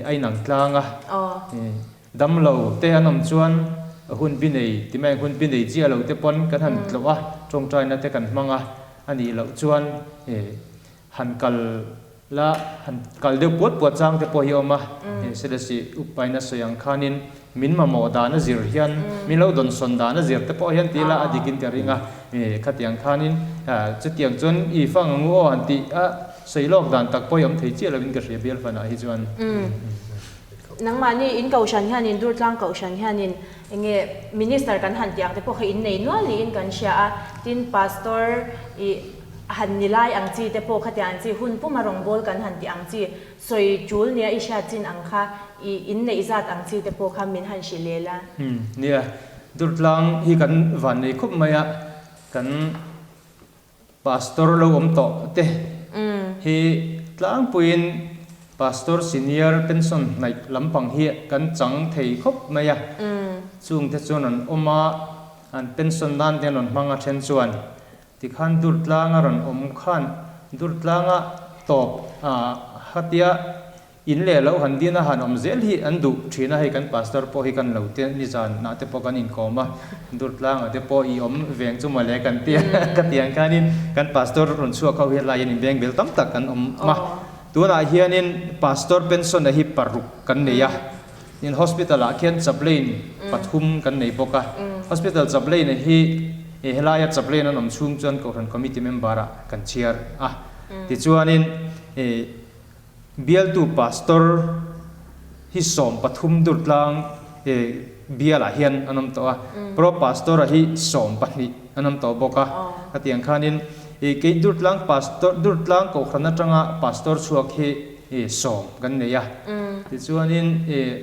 S4: a inang tlang a, damlo te an awm chuan hun bi nei ti mai ang hun bi nei chiah lo te pawn kan han tlawh a, tawngtaina te kan hmang a, a nih loh chuan Han kal la, han kal deuh puat puat chang te pawh hi a awm a, Selesih upain a sawi ang khanin min mamawh dan a zir hian, min lo dawnsawn dan a zir te pawh hian ti ila a dikin ka ring a, khatiang khanin chutiang chuan i fang ang u aw han tih a sawi lawk dan tak pawh hi awm thei chiah lovin ka hria bial fanah hi chuan.
S1: Nangmahni in kohhran hianin Durtlang kohhran hianin enge Minister kan han tih ang te pawh kha in nei nual niin kan hria a, tin Pastor i han ni lai ang chi te pawh khatiang ang chi hun puma rawngbâwl kan han tih ang chi sawi ṭul nia i hriat chin ang kha i inneih zat ang chi te pawh kha min han hrilh leh la.
S4: Umm nia, Durtlang hi kan van nei khawp mai a, kan Pastor lo awm tawh te hi tlangpuiin Pastor senior pension hnaih lampang hi kan chang thei khawp mai a, chungte chuan an awm a, an pension nan te an rawn hmang a then chuan Tikhan Durtlanga rawn awm khan Durtlanga tawp hatia in leh lo han din a han awm zel hi an duh thin a, hei kan pastor pawh hi kan lo te nizan ah te pawh kan inkawm a, Durtlanga te pawh i awm veng chu mawle kan ti a, ka ti ang khanin kan pastor rawn chhuak ho hi helaiin inbeng bel tam tak kan awm a, tunah hianin pastor pension a hi paruk kan nei a. Tin, hospital ah khian chaplain pathum kan nei bawk a. Hospital chaplain hi helaia chaplain an awm chhung chuan Kohhran committee member ah kan chhiar a. Tichuanin bialtu pastor hi 13 Durtlang bial ah hian an awm tawh a. Pro pastor ah hi 12 an awm tawh bawk a. Khatiang khanin kei Durtlang pastor Durtlang Kohhran atanga pastor chhuak hi 10 kan nei a. Tichuanin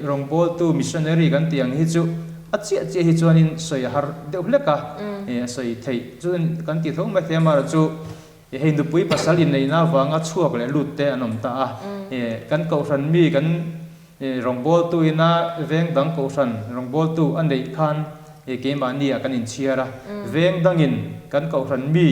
S4: rawngbawltu missionary kan tih ang hi chu a chiah chiah hi chuanin sawi a har deuh hlek a, a sawi theih chu kan tih tho mai thei a, amaherawhchu chu hei nupui pasal inneihna avanga chhuak leh lut te an awm ta a, kan kohhran mi kan rawngbawltu ina veng dang kohhran rawngbawltu a neih khan keimahni ah kan inchhiar a, veng dangin kan kohhran mi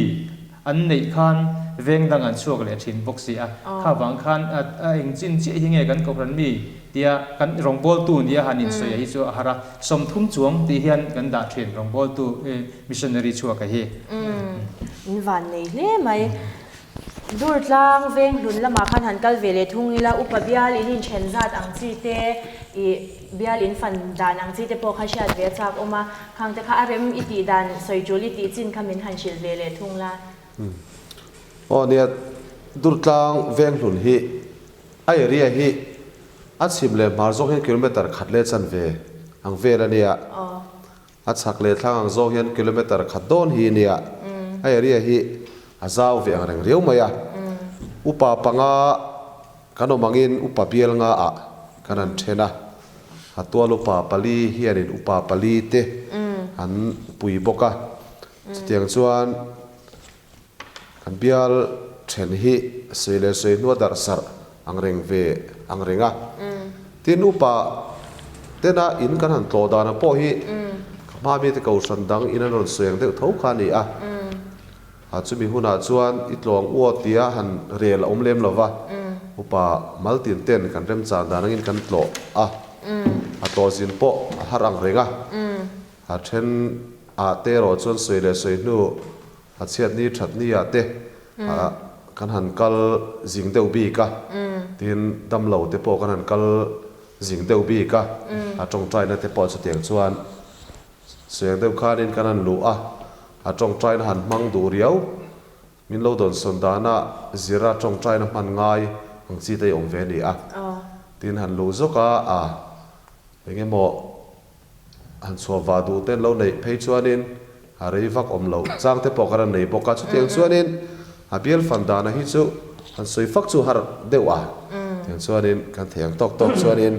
S4: An neih khan veng dang an chhuak leh thin bawk si a, kha vang khan a eng chin chiah hi nge kan kohhran mi tia kan rawngbawltu nia han insawi a hi chu a har a, 30 chuang tih hian kan dah thin rawngbawltu missionary chhuak a hi.
S1: Umm, in van nei hle mai. Durtlang veng hlun lamah khan han kal ve leh thung ila, upa bial in inthen zat ang chi te, ih bial in fan dan ang chi te pawh kha hriat ve a chak awm a, Khang te kha a rem i tih dan sawi tul i tih chin kha min han hrilh ve leh thung la.
S7: Aw nia, Durtlang Venghlun hi a area hi a chhim leh hmar zawng hian kilometer khat leh chanve ang vel a nia. A chhak leh thlang ang zawng hian kilometer khat dawn hi a nia. A area hi a zau ve ang reng riau mai a. Upa panga Kan awm angin upa bial nga ah kan han then a, a tual upa pali hianin upa pali te an pui bawk a, chutiang chuan kan bial then hi sawi leh sawi hnua darh sarh ang reng ve ang reng a. Tin upa tena in kan han tlawh dana pawh hi ka hma mite kohhran dang in an rawn sawi ang deuh tho kha a ni a. A chumi hunah chuan i tlawng uaw tia han rel a awm lem lo va, upa Maltin ten kan remchan dan angin kan tlawh a. A tawh zin pawh a har ang reng a. A then ah te erawh chuan sawi leh sawi hnu a chhiat ni that ni ah te kan han kal zing deuh bik a, tin damlo te pawh kan han kal zing deuh bik a, a tawngtaina te pawh chutiang chuan sawi ang deuh khanin kan han luh a, a tawngtaina han hmang duh riau. Min lo dawnsawn dana zira tawngtaina hman ngai ang chi te i awm ve a ni a, tin han luh zawk a, a eng emaw han chhuah vah duh te an lo neih phei chuanin a rei vak awm loh chang te pawh kan han nei bawk a, chutiang chuanin a bial fan dana hi chu han sawi fak chu har deuh a, tiang chuanin kan thei ang tawk tawk chuanin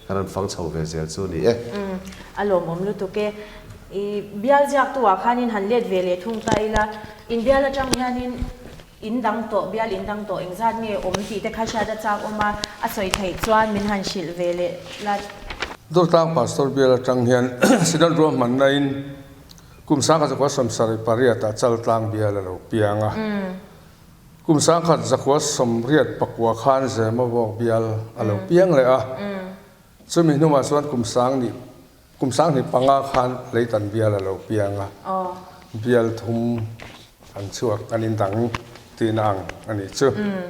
S7: kan han fang chho ve zel chu a ni e.
S1: A lawmawm lutuk e. I bial ziaktu ah khanin han let ve leh thung ta ila, in bial atang hianin in dang tawh, bial in dang tawh engzat nge awm tih te kha hriat a chak awm a, a sawi theih chuan min han hrilh ve leh la.
S3: Durtlang Pastor bial atang hian Synod ruahmanna in kum sangkhat zakua 78 ah Chaltlang bial a lo piang a. Kum 1984 khan Zemavawk bial a lo piang leh a. Chumi hnungah chuan kum sang nih Kum 25 khan Leitan bial a lo piang a, bial thum an chhuak an indang tihna ang a nih chu.
S1: Umm,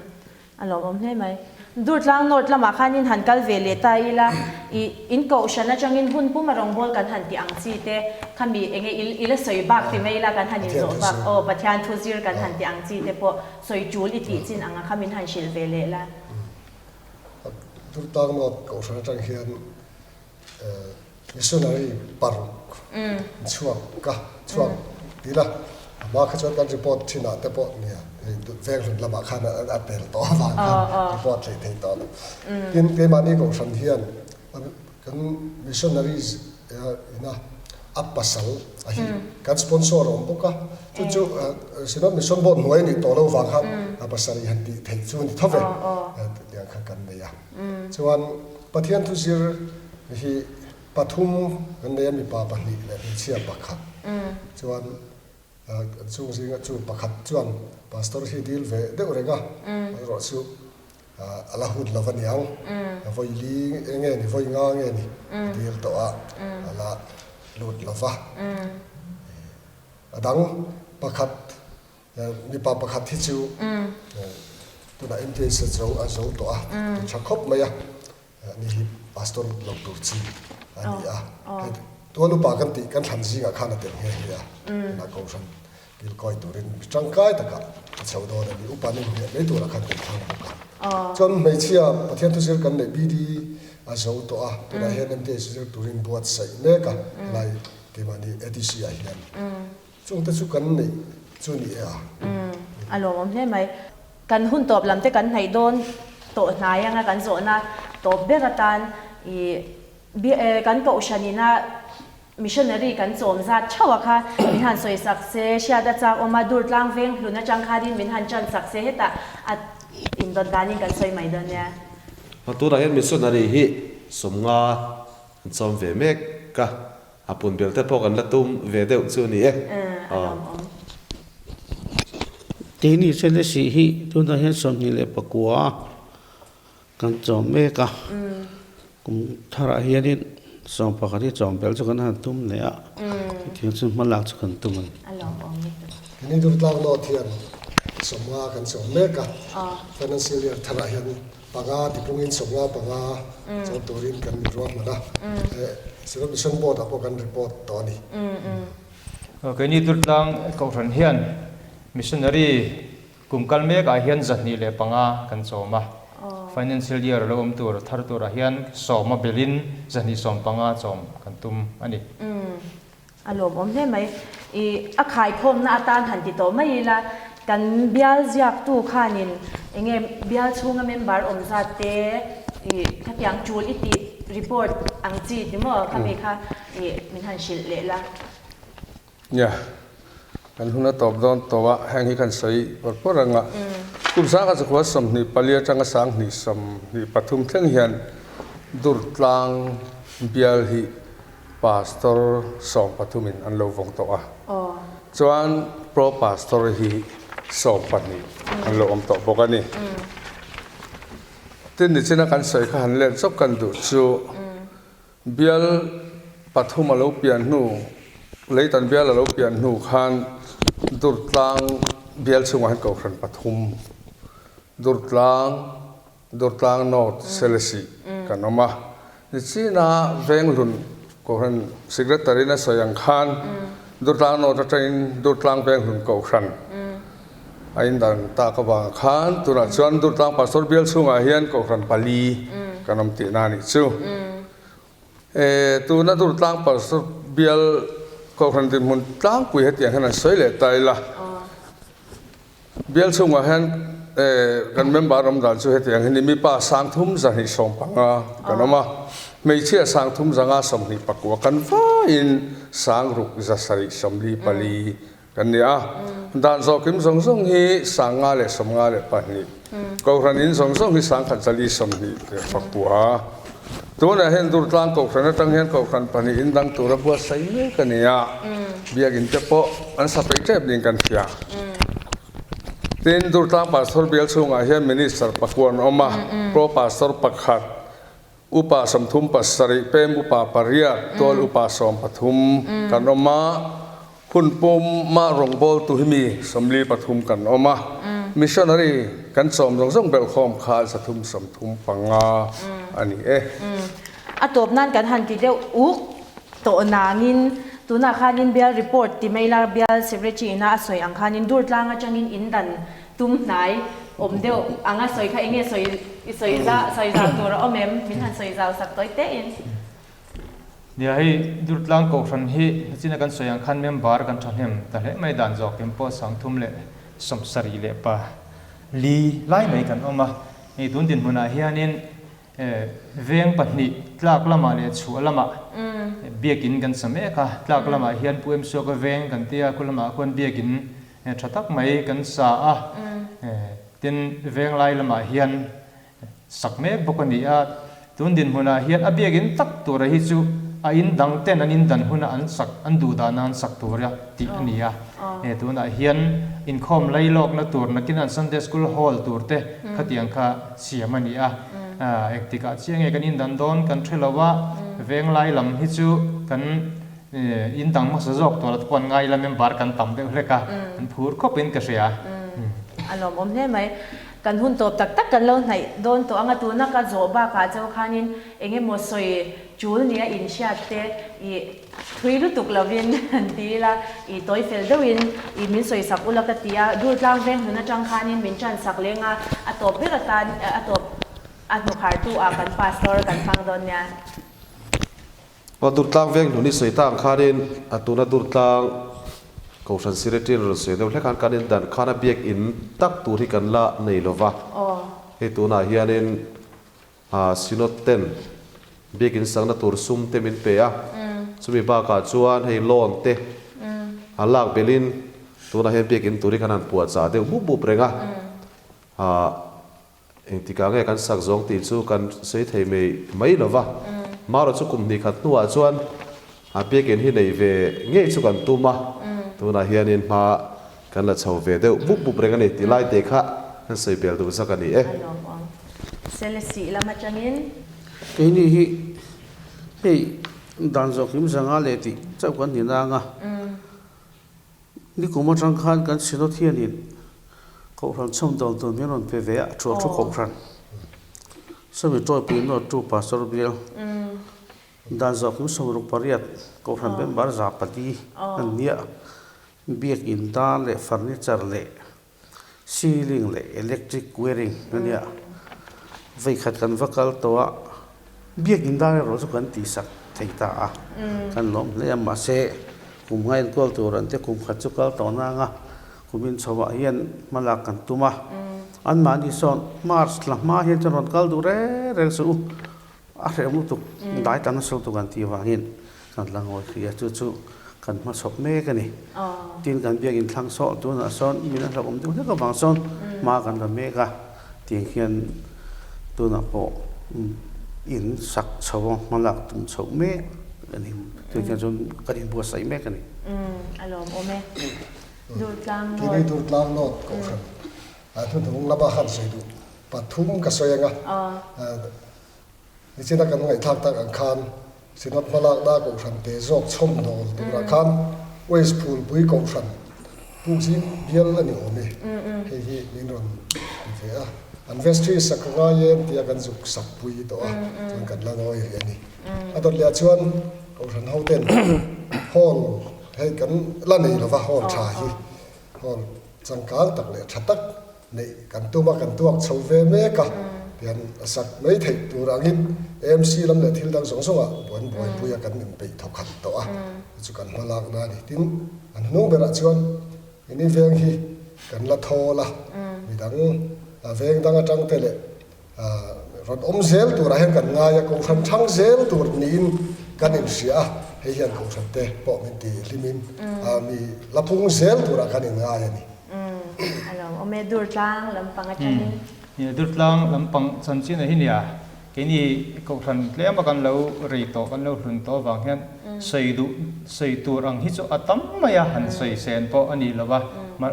S1: a lawmawm hle mai. Durtlang North lamah khanin han kal ve leh ta ila, i in kohhran atangin hun puma rawngbâwl kan han tih ang chi te, khami enge i la sawi bak ti mai ila kan han inzawh bak, aw Pathian thu zir kan han tih ang chi te pawh sawi tul i tih chin anga kha min han hrilh ve leh la.
S5: Durtlang North kohhran atang hian Missionary paruk chhuak ka chhuak tih la, a hma kha chuan kan report thinah te pawh nia hei venghlun lamah khan a pel tawh avang khan report theih thei tawh lo. Tin, keimahni kohhran hian kan missionaries ina a pasal a hi kan sponsor a awm bawk a, chu chu Synod Mission Board hnuai a nih tawh lo vang khan a pasal i han tih theih chu a ni tho ve tiang kha kan nei a. Chuan Pathian thu zir hi pathum kan nei a, mipa pahnih leh hmeichhia pakhat. Chuan kan chung zinga chu pakhat chuan pastor hi dil ve deuh reng a, erawh chu a la hun lo a niang, vawi li nge ni vawi nga nge ni dil tawh a, a la lut lo va. A dang pakhat Mipa pakhat hi chu tunah MTS a zo a zo tawh a, ti tha khawp mai a, ani hi pastor lo tur chi a ni a, hei tual upa kan tih kan thlan zingah khan a tel nghe nghe a, tunah kohhran kilkawi turin mi tangkai takah a chho dawn a ni, upa nih hmeh mai turah khan kan thlang bawk a. Chuan hmeichhia Pathian thuzir kan neih BD a zo tawh a, tunah hian MTS zir turin buatsaih mek a, helai keimahni ATC ah hian. Chungte chu kan neih chu ni e a.
S1: Umm, a lawmawm hle mai. Kan hun tawp lam te kan hnaih dawn tawh hnai anga kan zawhna tawp ber atan i kan kohhran ina missionary kan chawm zat theuh a kha min han sawi sak se, hriat a chak awm a, Durtlang veng hlun atang khanin min han tan sak se hetah a indawt danin kan sawi mai dawn nia.
S7: Tunah hian missionary hi 50 an chawm ve mek a. A pun bel te pawh kan la tum ve deuh chu a ni e.
S1: A lawmawm.
S6: Keini Selesih hi tunah hian 29 kan chawm mek a, kum tharah hianin 11 hi chawm bel chu kan han tum leh a, chutiang chu hma lak chu kan tum a ni.
S1: A lawmawm lutuk.
S5: Keini Durtlang North hian 50 kan chawm mek a, financial year tharah hian Panga tipungin 50 panga chawm turin kan ruahman a, Synod Mission Board ah pawh kan report tawh a ni.
S4: Keini Durtlang Kohhran hian Missionary kum kal mek ah hian 205 kan chawm a, Financial Year lo awm tur thar turah hian sawma belin 215 chawm kan tum a ni.
S1: A lawmawm hle mai. I a khaikhawmna atan han ti tawh mai ila, kan bial ziaktu khanin enge bial chhunga member awm zat te i khatiang tul i tih report ang chi ti maw khami kha i min han hrilh leh la.
S3: Nia, kan hun a tawp dawn tawh a, heng hi kan sawi pawr pawr ang a. Kum 1924 atanga 2023 thleng hian Durtlang bial hi Pastor 13 in an lo vawng tawh a, chuan Pro Pastor hi 12 an lo awm tawh bawk a ni. Tin nichina kan sawi kha han let zawk kan duh chu. Bial pathum a lo pian hnu, Leitan bial a lo pian hnu khan Durtlang bial chhungah hian Kohhran pathum, Durtlang, Durtlang North, Selesih kan awm a. Nichina Venghlun Kohhran Secretary-in a sawi ang khan Durtlang North atangin Durtlang Venghlun Kohhran a indan tak avang khan tunah chuan Durtlang Pastor bial chhungah hian Kohhran pali kan awm tihna a nih chu. Tuna Durtlang Pastor bial Kohhran dinhmun tlangpui hetiang hian an sawi leh ta ila. Bial chhungah hian kan member awm dan chu hetiang hi ni, mipa 30 215 kan awm a, hmeichhia 30 529 kan vaiin 6 774 kan ni a. Dan zawhkim zawng zawng hi 552, Kohhran in zawng zawng hi 1429. Tunah hian Durtlang Kohhran atang hian Kohhran pahnih in dang tura buatsaih mek a ni a, Biakinn te pawh an sa peih tep niin kan hria. Tin, Durtlang Pastor bial chhungah hian Minister pakua an awm a, Pro Pastor pakhat, Upa 37, Pem Upa pariat, Tual Upa 13 kan awm a. Hun pumah rawngbawltu hi mi 43 kan awm a, missionary kan chawm zawng zawng belhkhawm kha 335 a ni e.
S1: A tawp nan kan han ti deuh uk tawh nangin tunah khanin bial report ti mai la, bial secretary ina a sawi ang khanin dur tlang atangin in dan tum hnai awm deuh ang a sawi kha enge sawi i sawi sawi zau tur a awm em? Min han sawi zau sak tawi teh in.
S4: Nia hei Durtlang Kohhran hi nachina kan sawi ang khan member kan thahnem ta hle mai dan zawk em pawh 34 lai mai kan awm a, hei tun dinhmunah hianin veng pahnih tlak lamah leh chhuah lamah biakin kan sa mek a, tlak lamah hian Pu Em Suaka veng kan tia khu lamah khuan biakin tha tak mai kan sa a, tin veng lai lamah hian Sak mek bawk a ni a, tun dinhmunah hian a biakin tak tura hi chu a in dang ten an in dan huna an sak an duh dahna an sak tura tih a ni a. He tunah hian inkhawm lai lawkna tur nakin an Sunday School Hall tur te khatiang kha siam a ni a. Engtikah chiah nge kan in dan dawn kan hre lo a, venglai lam hi chu kan in dang hmasa zawk tur a te pawh an ngai ila member kan tam deuh hlek a, an phur khawpin ka hria.
S1: A lawmawm hle mai. Kan hun tawp tak tak kan lo hnaih dawn tawh ang a, tuna ka zawh bakah chauh khanin eng emaw sawi tul nia inhriat te i thui lutuk lovin han ti ila, i tawi fel deuhin i min sawi sak ula ka ti a, Durtlang veng hnun atang khanin min tan sak leng a, a tawp ber atan a tawp a hnukhartu ah kan pastor kan hmang dawn nia.
S7: Aw Durtlang veng hnun i sawi ta ang khanin a tuna Durtlang Kohhran Secretary rawn sawi deuh hlek khan kan in dan khan a biak in tak tur hi kan la nei lo va. Hei tunah hianin Synod ten biak in sakna tur sum te min pe a, chumi bakah chuan hei loan te a lak belhin tunah hian biak in tur hi kan han puahchah deuh bup bup reng a. Engtikah nge kan sak zawng tih chu kan sawi thei mai mai lo va, Maro chu kum hnih khat hnuah chuan a biakinn hi nei ve ngei chu kan tum a, tunah hianin hma kan la chho ve deuh bup bup reng a ni tih lai te kha kan sawi bel duh zak a ni e.
S1: A lawmawm. Selesih lam atangin.
S6: Keini hi hei dan zawh kim zanga leh tih chauh kan ni nang a. Nikum atang khan kan Synod hianin Kohhran chhawmdawn tur min rawn pe ve a, Thuah Thu Kohhran, Sawmi Tawipui Nawt Tu Pastor Bial, Dan Zawhkim 68, Kohhran member 400 an nia, Biakin dar leh furniture leh Ceiling leh electric wiring a nia, vawikhat kan va kal tawh a, biakin dar erawh chu kan tihsak thei ta a, kan lawm hle a, mahse kum nga enkawl tur an te kum khat chu kal tawh nang a, kum inchhoah hian hmalak kan tum a, anmahni sawn March thla hma hian chuan rawn kal duh reng reng suh u. A hreh lutuk, dai tam nasa lutuk an tih avangin kan la ngawi hrih a, chu chu kan hmachhawp mek a ni. Tin, kan biakin thlang saw tunah sawn min a hlauhawm deuh hlek avang sawn hma kan la mek a, tiang hian tunah pawh in sak chho a, hma lak tum chhoh mek a ni. Tiang hian chuan kan inbuatsaih mek a ni.
S1: A lawmawm e. Durtlang North.
S5: Keini Durtlang North Kohhran hnuhnung lama han sawi duh pathum ka sawi ang a. Nichina kan ngaihthlak tak ang khan. Synod hmalakna Kohhran te zawk chhawmdawl turah khan West Phulpui Kohhran Pukzing bial a ni awm e, hei hi min rawn ti ve a. An vestry sak ka ngai em tia kan zuk sak pui tawh a, chuan kan la ngawi rih a ni. A dawt leh ah chuan Kohhran ho ten hall hei kan la nei lova hall tha hi hall changkang tak leh tha tak neih kan tum a, kan tuak chho ve mek a, tian a sak mai theih tur angin AMC lam leh thil dang zawng zawngah buan buaipui a kan inpeih thawkhat tawh a, chu chu kan hma lakna a ni. Tin, an hnung berah chuan ini veng hi kan la thawl a, midang veng dang atang te leh Rawn awm zel turah hian kan ngai a, Kohhran thang zel tur niin kan inhria a, hei hian Kohhran te pawh min ti hlimin mi la phung zel turah kan inngai a ni.
S1: A lo awm e, Durtlang lampang atangin.
S4: Nia, Durtlang lampang chanchin a hi nia, keini Kohhran tlema kan lo rei tawh, kan lo hlun tawh avang hian sawi duh, sawi tur ang hi chu a tam mai a, han sawi sen pawh a ni lo va,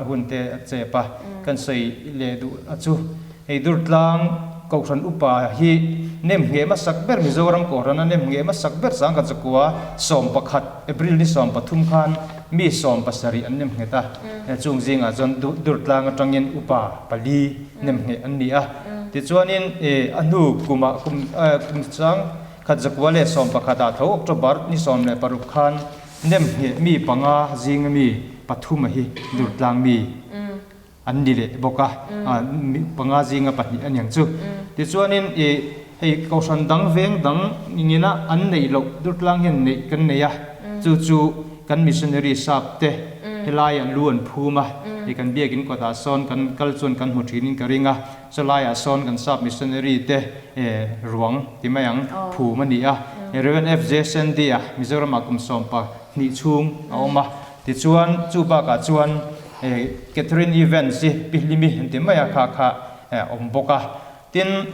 S4: hun te a chep a, kan sawi leh duh a chu. Hei Durtlang Kohhran Upa hi nem ngheh hmasak ber Mizoram Kohhrana nem ngheh hmasak ber Sangkhat Zakua 11 April ni 13 khan mi 70 an nem nghet a, chung zingah chuan Durtlang atangin upa pali nem ngheh an ni a. Tichuanin a hnu kumah kum kum Sangkhat Zakua leh 11 ah tho October ni 16 khan nem ngheh mi panga zinga mi pathum a hi Durtlang mi an ni leh bawk a, panga zinga pahnih a niang chu. Tichuanin i hei Kohhran dang veng dang ngina an neih loh Durtlang hian neih kan nei a, chu chu kan missionary sap te helaiah lu an phum a, i kan biakin kawtah sawn kan kal chuan kan hmu thinin ka ring a, chulaiah sawn kan sap missionary te ruang ti mai ang phum a ni a. Rev. FJ Sandy-a Mizoramah kum 12 chhung a awm a, tichuan chu bakah chuan Catherine Evans hi Pi Hlimi an ti mai a, kha kha awm bawk a. Tin,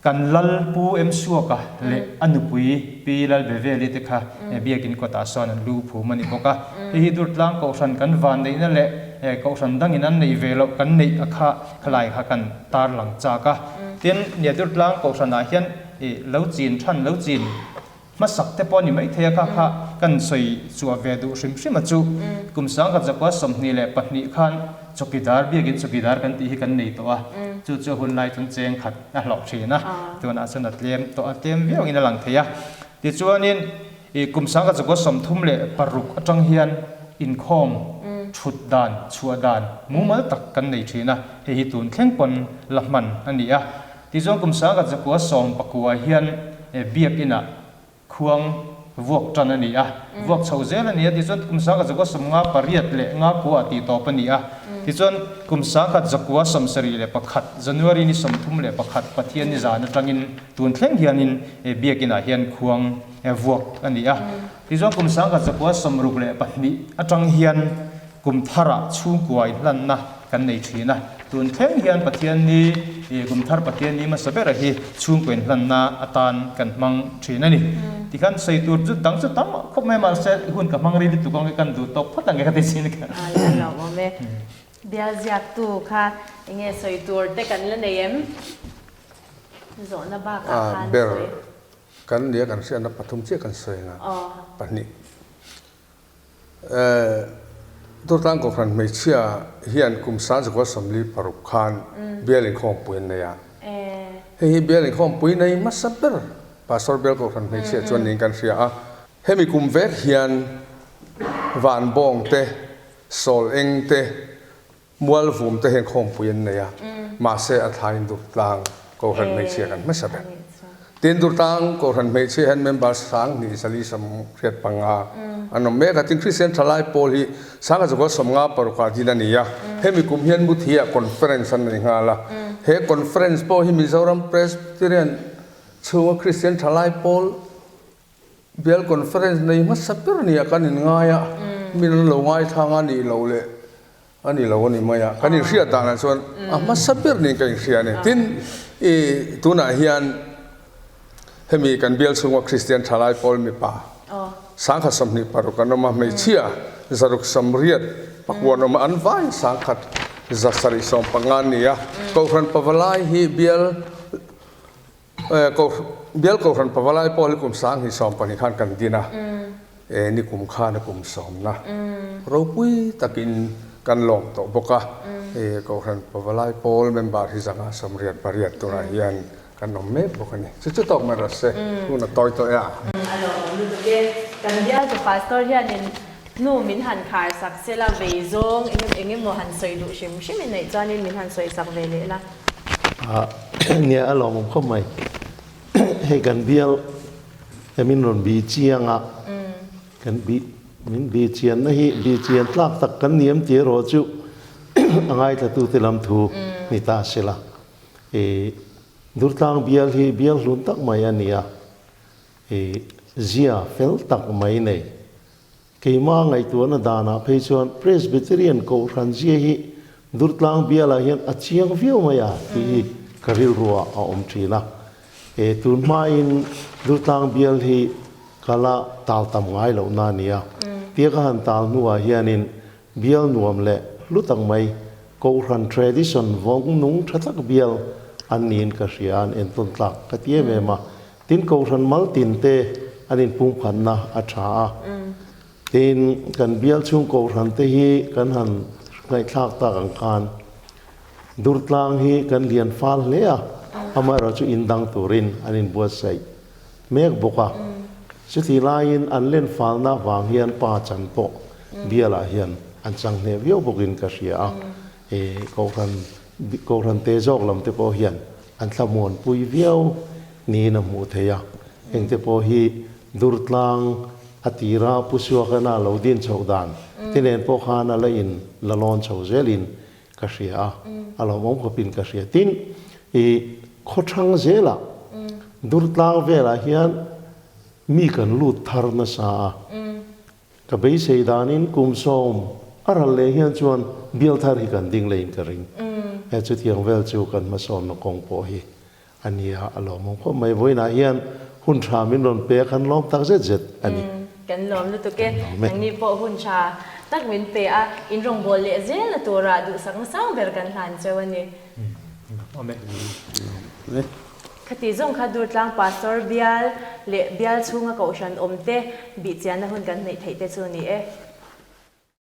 S4: kan Lal Pu Em Suaka leh a nupui Pi Lal Beveli te kha Biakin kawtah sawn an lu phum a ni bawk a. Hei hi Durtlang Kohhran kan vanneihna leh Kohhran dangin an neih ve loh kan neih a kha khalai kha kan tarlang chak a. Tin, nia Durtlang Kohhranah hian lo chin than lo chin Hmasak te pawh a ni maithei a, kha kha kan sawi chhuah ve duh hrim hrim a chu. Kum sangkhat zakua 22 khan chawkidar, biakin chawkidar kan tih hi kan nei tawh a, chu chu a hun lai chuan cheng khat a hlauh thin a, tunah chuan a tlem tawh a, tlem viau angin a lang thei a. Tichuanin ih kum sangkhat zakua 36 atang hian inkhawm thut dan, chhuah dan mumal tak kan nei thin a, hei hi tun thleng pawn la hman a ni a. Tichuan kum sangkhat zakua 19 hian biakinah khuang vuak tan a ni a, vuak chho zel a ni a, tichuan kum sangkhat zakua 58 leh nga kua tih tawp a ni a. Tichuan kum sangkhat zakua 71 January ni 31 Pathian ni zan atangin tun thleng hianin biakinah hian khuang vuak a ni a. Tichuan kum sangkhat zakua 62 atang hian Kum tharah chhungkua inhlanna kan nei thin a, tun thleng hian Pathianni, kum thar Pathianni hmasa bera hi chhungkua inhlanna atan kan hmang thin a ni. Tikhan sawi tur chu dang chu tam khawp mai mahse hun ka hmang rei lutuk ang e kan duh tawk phawt ang e ka ti chin kha.
S1: A la lo awm e. Bial ziaktu kha enge sawi tur te kan la nei em? Zawhna bakah khan
S3: Ber
S1: sawi.
S3: kan nia kan hriatna pathum chiah kan sawi anga pahnih. Durtlang Kohhran hmeichhia hian kum sangzakua 46 khan bial inkhawmpui an nei a. Hei hi bial inkhawmpui nei hmasa ber Pastor Bial Kohhran hmeichhia chuan niin kan hria a. Hemi kum vek hian Vanbawng te, Sawl Eng te, Mual vum te hian khawmpui an nei a, mahse a thlain Durtlang Kohhran hmeichhia kan hmasa ber. Tin, Durtlang Kohhran hmeichhia hian member 2000 485 an awm mek a, tin Kristian thalai pawl hi 1000 56 ah din a ni a, hemi kum hian Muthi-ah conference an nei nghal a, he conference pawh hi Mizoram Presbyterian chhunga Kristian thalai pawl Bial conference nei hmasa ber nia kan inngai a, min an lo ngaithlang a nih loh leh a ni lo a ni mai a, kan inhriat danah chuan a hmasa ber niin ka inhria a ni. Tin, i tunah hian hemi kan bial chhunga Kristian thalai pawl mipa 1026 an awm a, hmeichhia 689 an awm a, an vai 1175 an ni a. Kohhran Pavalai hi bial. Bial Kohhran Pavalai pawh hi kum 2020 khan kan din a, e nikum khan a kum sawmna ropui takin kan lawm tawh bawk a. E Kohhran Pavalai pawl member hi 188 turah hian kan awm mek bawk a ni. Chu chu tawk mai rawh se, hun a tawi tawh e a.
S1: A lawmawm lutuk e. Kan bialtu pastor hianin hnu min han khar sak se la, vei zawng eng eng emaw han sawi duh hrim hrim in neih chuanin min han sawi sak ve leh la.
S2: Nia a lawmawm khawp mai. Hei kan bial he min rawn bi chiang a, kan bi min bi chianna hi bi chian tlak tak kan ni em tih erawh chu a ngaithlatute lam thu ni ta se la. I Durtlang bial hi bial hlun tak mai a ni a, i zia fel tak mai nei. Keimah ngaihtuahna danah phei chuan Presbyterian Kohhran zia hi Durtlang bialah hian a chiang viau mai a tih hi ka rilruah a awm thin a. E tun hmain Durtlang bial hi ka la tal tam ngai lohna a ni a, tia ka han tal hnuah hianin Bial nuam leh hlu tak mai, Kohhran tradition vawng nung tha tak bial an niin ka hria, an entawn tlak ka ti em em a. Tin, Kohhran mal tin te an inpumkhatna a tha a. Tin, kan bial chhung Kohhran te hi kan han ngaihthlak tak ang khan Durtlang hi kan lian fal hle a, amaherawhchu chu indang turin an inbuatsaih mek bawk a. Chutih laiin an len falna vang hian pa chan pawh bialah hian an chang hneh viau bawkin ka hria a. E Kohhran Kohhran te zawk lam te pawh hian an thlamuanpui viau niin a hmuh theih a. Engte pawh hi Durtlang a tira Pu Suakana lo din chhoh dan te nen pawh khan a la in la lawn chho zelin ka hria a, a lawmawm khawpin ka hria. Tin, i khawthlang zelah Durtlang velah hian mi kan lut thar nasa a, ka beisei danin kum sawm a ral leh hian chuan bial thar hi kan ding leiin ka ring. He chutiang vel chu kan hmasawnna kawng pawh hi A nia, a lawmawm khawp mai. Vawiinah hian hun tha min rawn pe a, kan lawm tak zet zet a ni.
S1: Kan lawm lutuk e. Nangni pawh hun tha tak min pe a, in rawngbâwl leh zelna tura duhsakna sang ber kan hlan cheu a ni.
S4: Lawm e.
S1: Khati zawng kha Durtlang Pastor bial leh bial chhunga kohhran awmte bihchianna hun kan hneih theih te chu a ni e.